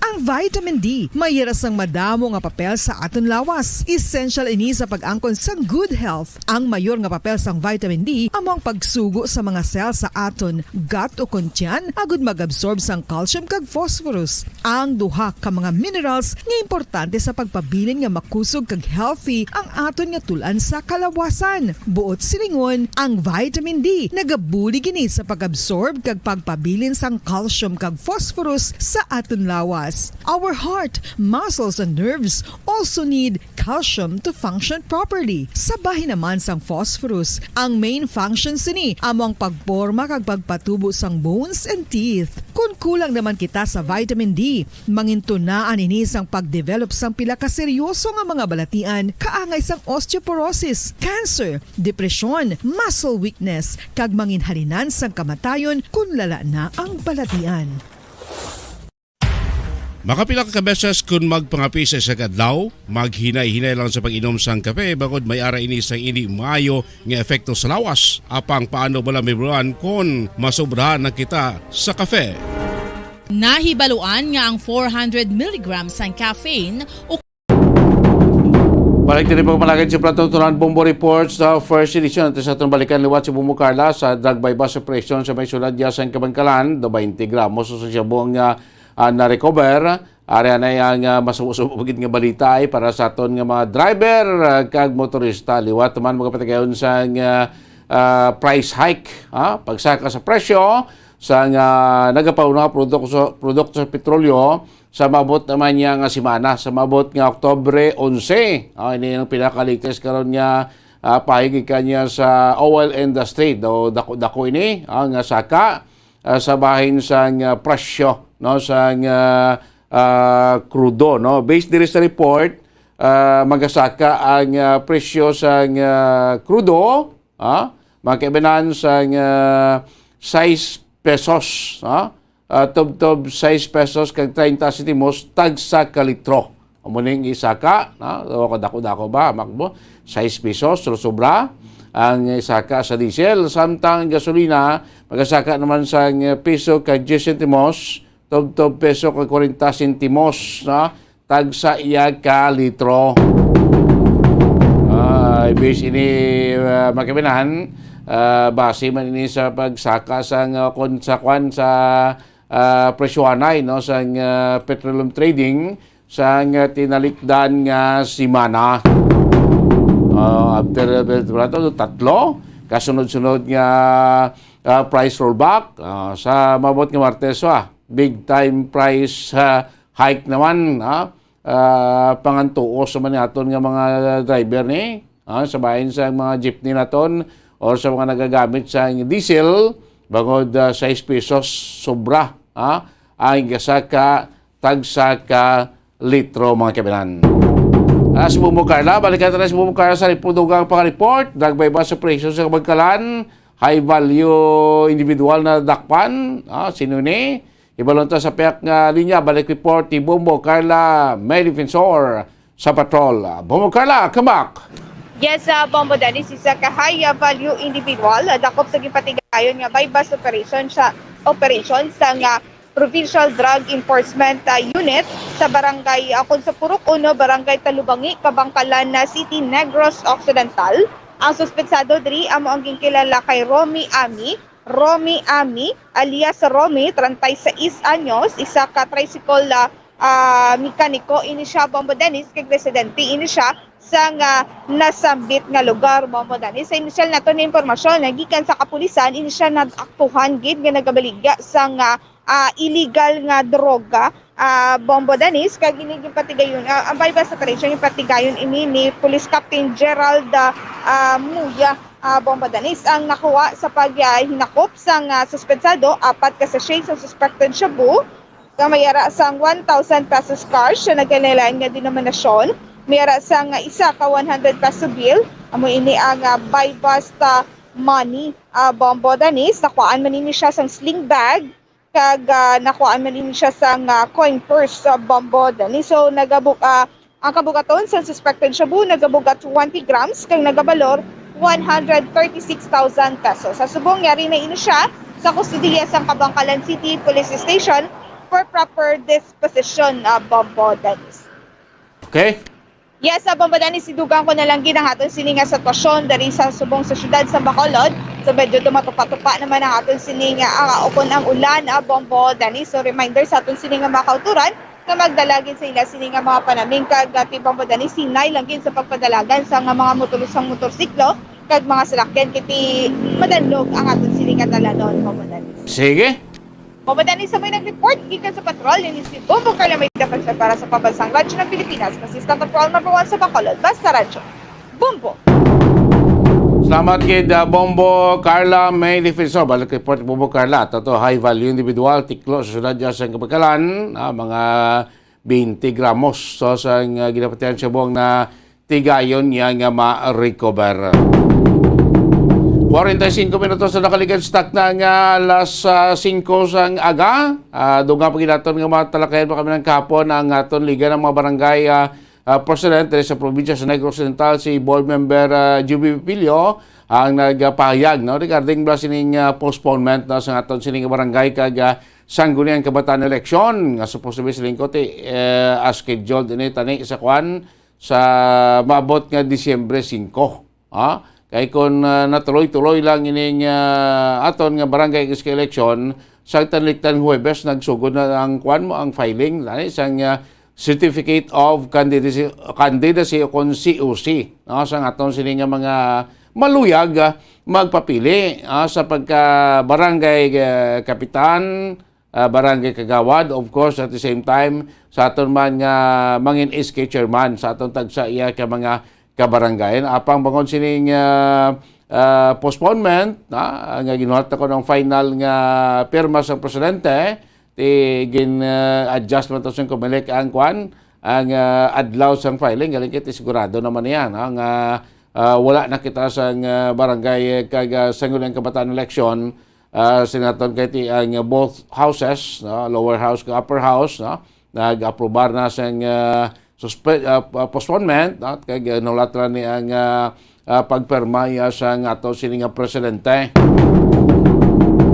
Ang vitamin D may ira sang madamo nga papel sa aton lawas. Essential ini sa pag-angkon sang good health. Ang mayor nga papel sang vitamin D amo ang pagsugo sa mga cell sa aton gut ukon tiyan agud mag-absorb sang calcium kag phosphorus, ang duha ka mga minerals nga importante sa pagpabilin nga makusog kag healthy ang aton nga tul-an sa kalawasan. Buot silingon, ang vitamin D nagabulig ini sa pag-absorb kag pagpabilin sang calcium kag phosphorus sa aton lawas. Our heart, muscles, and nerves also need calcium to function properly. Sa bahin naman sang phosphorus, ang main function sini amo ang pagporma kag pagpatubo sang bones and teeth. Kon kulang naman kita sa vitamin D, mangintunaan ini sang pag-develop sang pila ka seryoso nga mga balatian, kaangay sang osteoporosis, cancer, depresyon, muscle weakness, kag manginhalinan sang kamatayon kon lala na ang balatian. Makapila ka beses kon magpangapi sa isa ka adlaw, maghinay-hinay lang sa pag-inom sang kape, bangod may ara ini sang indi maayo nga epekto sa lawas. Apang paano bala mahibaluan kon masobrahan na kita sa kape? Nahibaluan nga ang four hundred milligrams sang caffeine o Balik diri pagmalagad sa Plato Turan Bombo Report sa first edition. Ito sa atong balikan liwat si Bombo Carla sa drug buy-bust operation sa may sulod ya sa Kabangkalan, do twenty gramos sa shabu nga, ah, na-recover. Ari anay ang, ah, masubo-subo gid nga balita ay para sa aton nga mga driver, ah, kag motorista. Liwat man mga patigayon sa nga, ah, price hike, ha? Pagsaka sa presyo sa nga nagapauna nga produkto, produkto sa petrolyo sa maabot naman niya nga semana, sa maabot nga Oktubre onse. Ah, ini ang pinaka-latest karon nga, ah, pahayag gikan niya sa oil industry. Do dako-dako ini, ah, nga saka, ah, sa bahin sang, ah, presyo, no, sang, ah, ah, krudo, no. Based diri sa report, ah, magasaka ang, ah, presyo sang, ah, krudo, ah, mga kaibanan sang, ah, sais pesos, ah, ah, tubtob sais pesos kag treinta sentimos tagsa ka litro. Amo ning isaka, no? So, kadako-dako ba, makbo? Sais pesos, sobra-sobra ang isaka sa diesel. Samtang ang gasolina, magasaka naman sang piso kag diyes sentimos, tubtob piso kag kwarenta sentimos, no? Tagsa iya ka litro. Ah, ibis ini, ah, mga kaibanan, ah, base man ini sa pagsaka sang, ah, kon-, sa kwan sa, ah, presyohanay, no, sang, ah, petroleum trading sang, ah, tinalikdan nga semana. Ah, after, ah, tatlo, kasunod-sunod nga, ah, price rollback, ah, sa maabot nga Martes, ah, big time price, ah, hike naman, ah, ah, pangantuos naman ni aton nga mga driver ni, ah, sa bahin sa mga jeepney naton or sa mga nagagamit sa diesel, bangod, ah, sais pesos sobra, ah, ang gasa ka tagsa ka litro, mga kababayan. Ah, si Bombo Carla, balikan ta na si Bombo Carla sa report, dugang pangareport. Nagbaybas operation sa Kabangkalan, high value individual na dakpan. Ah, sino ni? Ibalon ta sa piyak nga linya, balik report ni Bombo Carla, may defensor sa patrol. Bombo Carla, come back! Yes, uh, Bombo Dennis, isa ka high uh, value individual uh, dakop sa ginpatigayon nga buy-bust operation sa operation sa nga Provincial Drug Enforcement uh, Unit sa barangay uh, kung sa Purok Uno, Barangay Talubangi, Kabangkalan na City, Negros Occidental. Ang suspetsado diri amo ang ginkilala kay Romy Ami, Romy Ami, alias Romy, treinta y seis anyos, isa ka tricycle uh, uh, mekaniko ini siya, Bombo Dennis, kag residente ini siya sa nga nasambit nga lugar, Bombo Dennis. Sa inisyal nato na impormasyon, nagikan sa kapulisan, ini siya nag-aktuhan gid nga nagabaligya sa nga ah, illegal nga droga, ah, Bombo Dennis, kag ini ginpatigayon, ah, ang buy-bust operation ginpatigayon ini ni Police Captain Gerald ah, ah, Muya, ah, Bombo Dennis. Ang nakuha sa paghinakop sang ah, suspetsado, apat ka sachet sa suspected shabu, nga may ara sang one thousand pesos cash sa nagkalain-lain nga denominasyon, may ara sang isa ka one hundred peso bill. Amo ini ang ah, buy-bust ah, money, ah, Bombo Dennis. Nakuhaan man ini siya sang sling bag, kag ah, nakuhaan man ini siya sang ah, coin purse sa Bombo Dennis. So nagabug ah, ang kabugaton sa suspected shabu nagabug-at twenty grams kag nagabalor one hundred thirty-six thousand pesos. Sa subong, yari na ini siya sa kustodiya sang Kabangkalan City Police Station for proper disposition, ah, Bombo Dennis. Okay? Yes, ah, Bombo Dennis, idugang ko na lang gid ang aton sini nga sitwasyon diri sa subong sa siyudad sa Bacolod. So medyo tumatupa-tupa naman ang aton sini nga ah, ukon ang ulan, ah, Bombo Dennis. So reminder sa aton sini nga mga kauturan nga magdala gid sa ila sini nga mga panaming kag ah, ti Bombo Dennis, hinay lang gid sa pagpadalagan sa nga mga motor sang motorsiklo kag mga salakyan kay ti madanlog ang aton sini nga dalanon, Bombo Dennis. Sige. Bombo Dennis sa may nag-report gikan sa patrol, ini si Bombo Carla May Defensor para sa Pambansang Radyo ng Pilipinas, Assistant Patrol number one sa Bacolod, basta radyo. Bombo! Salamat gid, ah, Bombo Carla May Defensor. Balik report, Bombo Carla. Ato to, high value individual, tiklo sa siyudad dyan sa Kabangkalan. Ah, mga twenty gramos. So, sa nga ginapatihan siya buwang na tigayon niya nga ma-recover. Forty-five minutos na nakaligad, stock na nga alas ah, singko sang aga. Ah, dugang pa gid naton nga matalakayan pa kami ng kahapon ang aton liga ng mga barangay, ah, ah, president diri sa probinsya sa Negros Occidental, si Board Member ah, Juby Pilio, ang nagpahayag, no, regarding ba sining ah, postponement, no, sa aton sining barangay kag ah, Sangguniang Kabataan election nga supposed to be sa lingkod, eh, ah, scheduled ini tani sa kwan sa maabot nga Disyembre singko. Ha? Kay kung ah, natuloy-tuloy lang ining ah, aton nga barangay election, sa tanliktan Huwebes nagsugod na ang kwan mo, ang filing, tani, sang ah, Certificate of Candidacy, Candidacy o kung C O C, no, sa aton sini nga mga maluyag ah, magpapili ah, sa pagka barangay ah, kapitan, ah, barangay kagawad, of course, at the same time, sa aton man nga mangin S K chairman, sa aton tagsa iya ka mga kabarangayan. Apang bangod sining ah, ah, postponement, ah, nga ginuhat na ko ng final nga pirma sa presidente, ti gin ah, adjust man to sa Comelec ang kwan, ang ah, adlaw sang filing, galing kay ti sigurado naman niya, no, nga ah, wala na kita sa ah, barangay kag ah, Sangguniang Kabataan election, ah, sinaton kay ti ang both houses, no, lower house kag upper house, no, nag-aprobar na sa ah, suspe- ah, postponement, no, kag ah, nahulat ra ni ang ah, ah, pagpirma iya sa aton sini nga presidente.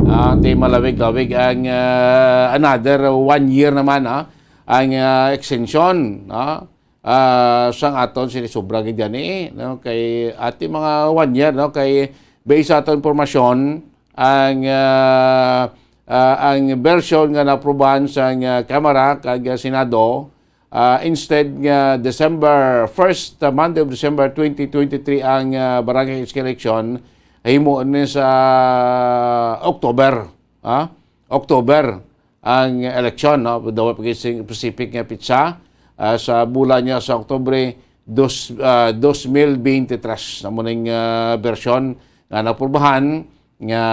Ah, ti malawig-lawig ang ah, another one year naman, ah, ang ah, extension, no? Ah, sang aton sini sobra gid gani, no, kay ati mga one year, no, kay based sa aton impormasyon ang ah, ah, ang version nga naaprubahan sa ah, Kamara kag ah, Senado, ah, instead nga December first, ah, Monday of December twenty twenty-three ang ah, barangay election, himo ni sa October, ha? October ang eleksyon, no? Daw pa gid sing specific nga petsa, ah, sa bulan niya sa Oktubre dos, ah, dos mil beintitres. Amo ning, ah, bersyon nga napurbahan nga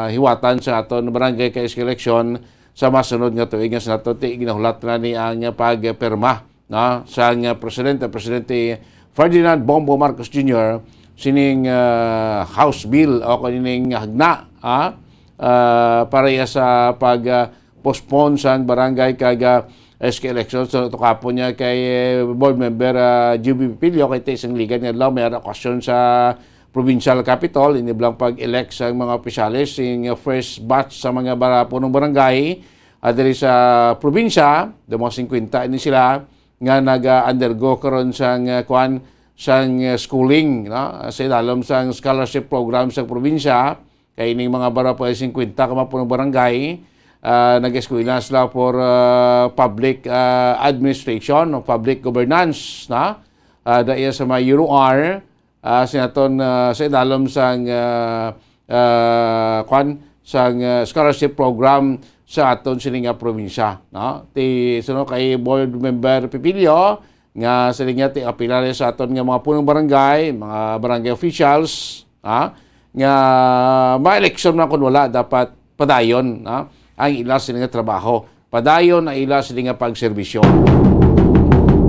hiwatan sa aton barangay kag S K election sa masunod nga tuig, nga sa nato ti ginahulat na ni ang pagpirma, no, sang Presidente, Presidente Ferdinand Bongbong Marcos Junior sining, ah, House Bill o kanining hagna, ah, ah, para iya sa pag, ah, postpone sang barangay kag, ah, S K election. So, tukapon niya kay, eh, Board Member, ah, Juby Pipilio, kay ti sang ligad nga adlaw may ara okasyon sa provincial capitol, ini bala ang pag-elect sa mga opisyales sing first batch sa mga bara-, punong barangay, ah, diri sa probinsya. Do mga singkwenta ini sila nga naga-undergo karon sang, ah, kuan, sang, ah, schooling, no? Sa idalom sang scholarship program sa probinsya, kay ining mga bara pa singkwenta ka mga punong barangay, ah, nag-eskwela sila for, ah, public, ah, administration o public governance, no? Ah, daya sa mga U R, ah, sa aton, ah, sa idalom sang, ah, ah, kwan, sang, ah, scholarship program sa aton sini nga probinsya, no? Ti, suno kay Board Member Pipilio, nga sini nga ti apila sa aton nga mga punong barangay, mga barangay officials, ha? Nga ma-election na kun wala, dapat padayon, ha? Ang ila sini nga trabaho. Padayon ang ila sini nga pagserbisyo.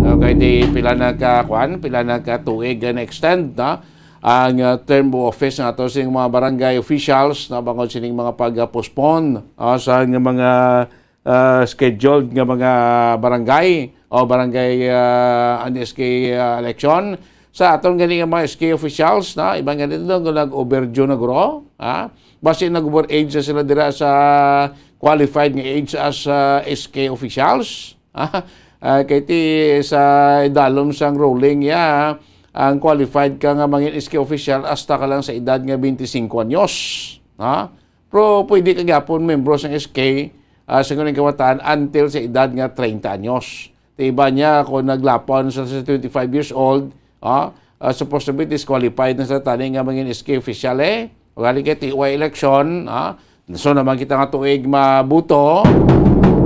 Okay, di pila na ka, kwan, pila na ka tuig na extend, no? Ang, uh, term of office nga to sing mga barangay officials, no, bangod sining mga pag-postpone, uh, sa mga, uh, scheduled nga mga barangay o barangay, uh, and S K, uh, election. Sa aton gani nga mga S K officials, no, iban gani nga nag-overdue na guro, ha? Basi nag-over age na sila dira sa qualified nga age as, uh, S K officials. Ah, ah, kay ti sa idalom sang ruling ya, ang qualified ka nga mangin S K official hasta ka lang sa edad nga twenty-five anyos. Ha? Pero pwede ka gyapon membro sang S K, ah, sa ngunang kabataan until sa edad nga treinta anyos. Ti iba niya kung naglapaw na sa, sa twenty-five years old, ah, ah, supposed to be disqualified na sa tani nga mangin S K official, eh. Ugali kay ti way election, ah, so naman kita nga tuig mabuto,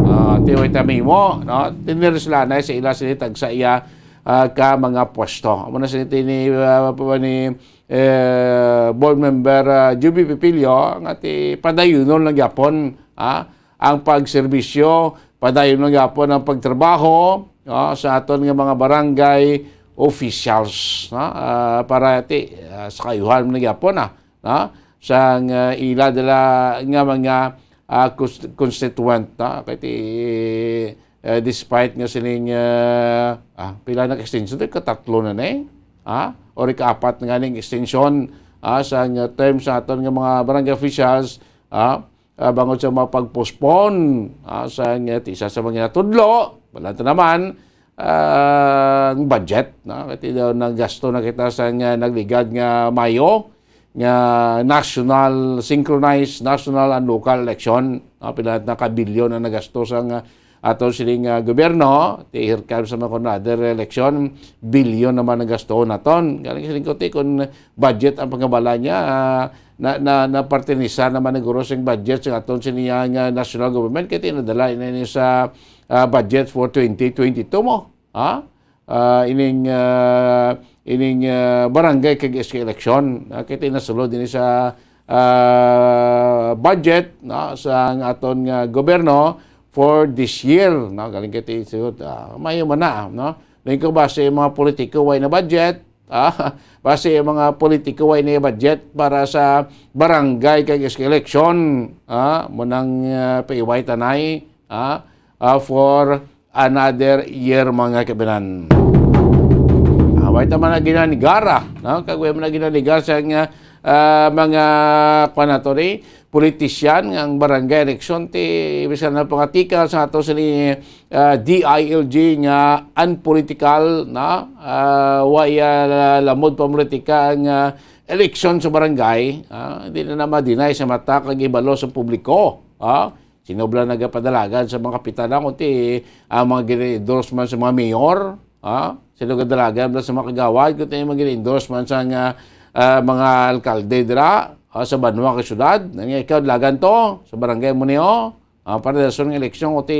ah, ti way tamimo, no? Tinir sila na sa ila sila tag sa iya, ah, ka mga pwesto. Amo na sila tini, ah, pa ni, eh, board member, ah, Juby Pipilio, nga ti padayunon lang gyapon, ah, ang pagserbisyo, padayon lang gyapon ang pagtrabaho, no, sa aton nga mga barangay officials, no? Ah, para ti, ah, sa kaayuhan man gyapon, ah, no? Sang, ah, ila dala nga mga, ah, cons-, constituent, no? Kay ti, eh, despite nga sining, ah, ah, pila na ka extension? Ikatatlo na ni, ah? Or ikaapat na nga ning extension, ah, sa nga term sa aton nga mga barangay officials, ah? Ah, bangod sa mga pag-postpone, ah, sa nga, isa sa mga natudlo, wala ta naman, ah, ang budget, no? Kay daw nagasto na kita sa nga nagligad nga Mayo, nga national, synchronized national and local election, no? Pila na ka bilyon ang nagasto sa nga ato sining, ah, gobyerno, ti here comes sa mga another election, bilyon naman ang gasto naton. Galing siling ko, ti, kung budget ang pangabala niya, ah, na, na, na parte ni sa naman naguro sing budget sa aton sini nga national government, kay ti nadala ini sa, ah, budget for twenty twenty-two mo, ha? Ah, ining, ah, ining, ah, barangay kag S K election, ah, kay ti nasulod ini sa, ah, budget, no, sa aton nga gobyerno for this year, no? Galing kay ti, ah, mayo man na, no? Lain ko ba sa mga politiko way na budget, ah, basi ang mga politiko way na budget para sa barangay kag S K election, ah, mo nang, ah, paiway tanay, ah, ah, for another year, mga kabinan. Ah, way ta man na ginanigara, no? Kag way man na ginanigar sa nga, ah, mga, kuwan nato ni, politician nga ang barangay election ti bisan na pangatika sa ato sini, ah, D I L G nga unpolitical, no? Ah, way, ah, lamod pa politika ang, ah, eleksyon sa barangay, ah, hindi na na ma-deny sa mata kag ibalo sa publiko, ah. Sino bala nagapadalagan sa mga kapitan na, kundi ang mga gina-endorse man sa mga mayor, ah? Sino gadalagan bala sa mga kagawad, kundi ang mga gina-endorse man sa nga, ah, mga alkalde dira, ah, sa banwa kag syudad, nga ikaw dalagan to sa barangay mo niyo, ah, para dason nga eleksyon, kuti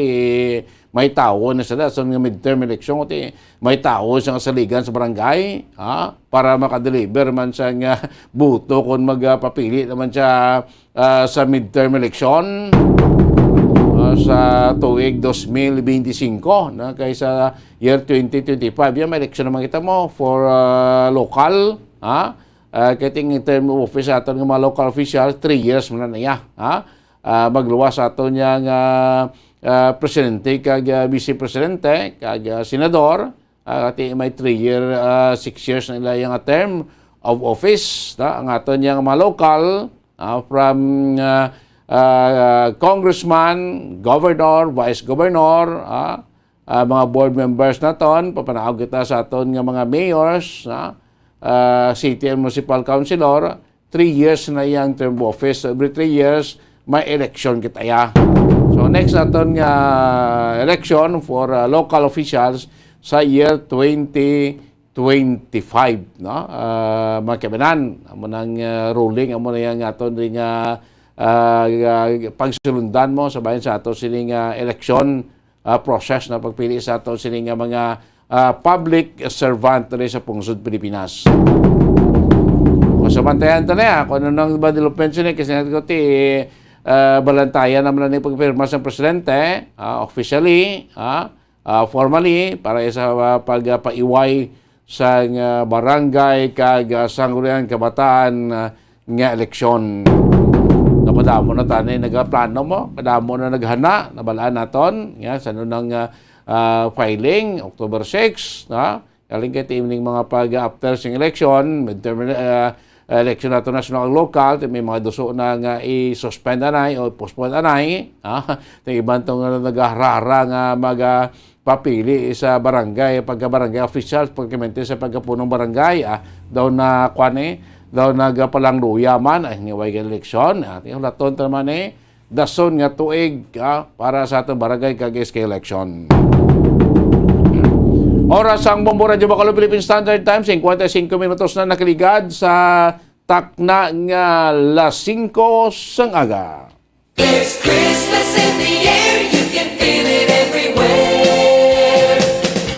may tawo na sa dason nga midterm eleksyon, kuti may tawo sa kasaligan sa barangay, ah, para makadeliver man sa nga buto kung magpapili naman siya, ah, sa midterm election, ah, sa tuig dos mil benti singko, na kaysa year twenty twenty-five. Yan, may eleksyon naman kita mo for, ah, local, ha? Ah, kay ting term of office aton nga mga local officials, three years man na niya, ha? Ah, magluwas aton niya nga, ah, presidente kag, ah, vice presidente kag, ah, senador, ah, kay may three year, ah, six years na nila yung term of office, na ang aton niya nga mga local, ah, from, ah, ah, congressman, governor, vice governor, ah, ah, mga board members naton, papanaog kita sa aton nga mga mayors, ah, ah, city and municipal councilor, three years na iyang term of office. So, every three years, may election kita ya. So, next naton nga election for, ah, local officials sa year twenty twenty-five, no? Ah, mga kabanan, amo nang, ah, ruling, amo na yang aton ring, ah, ah, ah, pagsulundan mo sa bayan sa ato sining, ah, election, ah, process na pagpili sa ato sini nga mga, ah, public servant diri sa pungsod Pilipinas. Kung samantayan ta na, kung ano nang ba development sini, kasi nga ko ti, ah, balantayan naman na yung pagpirma sa presidente, ah, officially, ah, ah, formally, para sa, ah, pagpaiway sa, ah, barangay kag, ah, sangguniang kabataan, ah, nga eleksyon. Nakadamo na tani nagaplano mo, kadamo na naghana, nabalaan naton, nga sa nunang, ah, ah, filing, October six, ha? Galing kay ti ining mga pag after sing election, midterm, ah, election nato national, local, ti may mga duso na nga i-suspend anay o postpone anay, ha? Ti iban tong, ah, nagaharara nga mag, ah, papili sa barangay, pagka-barangay officials, pagkamente sa pagkapunong barangay, ah, daw na, kwan, eh, daw nagapalangluya man, ay, nga way eleksyon, ah, ti hulaton ta man, eh, dason nga tuig, ah, para sa atong barangay kag S K election. Oras ang Bombo Radyo Bacolod Philippine Standard Time, cincuenta y cinco minutos na nakaligad sa takna nga las singko sang aga. There's Christmas in the air, you can feel it everywhere.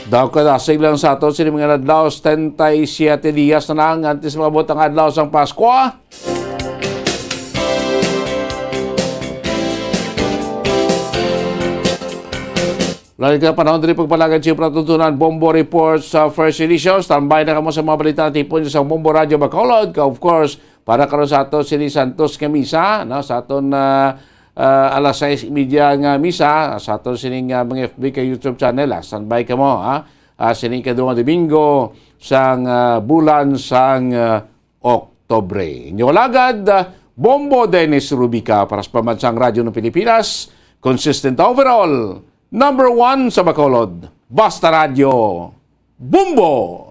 Daw kadasig lang sa aton sini mga adlaw, setenta y siete dias na lang antes maabot ang adlaw sang Paskwa. Lalit ka panahon diri pagpalagad siyempre tuntunan Bombo Report sa first edition. Standby na kamo sa mga balita na tipon sa Bombo Radyo Bacolod. Ka, of course, para karon sa ato sini Santos nga misa, no? Sa aton, ah, ah, alas sais y media nga misa, sa aton sining, ah, mga F B ka YouTube channel, ah. Standby kamo, ah. Ah, sining kadua nga Domingo sang, ah, bulan sang, ah, Oktubre. Inyo alagad, ah, Bombo Dennis Rubica para sa Pambansang Radyo ng Pilipinas, consistent overall, number one sa Bacolod. Basta Radyo, Bombo!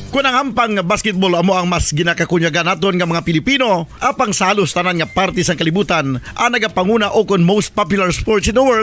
Kun ang ampang nga basketball amo ang mas ginakakunyagan naton nga mga Pilipino, apang sa halos tanan nga parte sang kalibutan, ang nagapanguna o kon most popular sports in the world,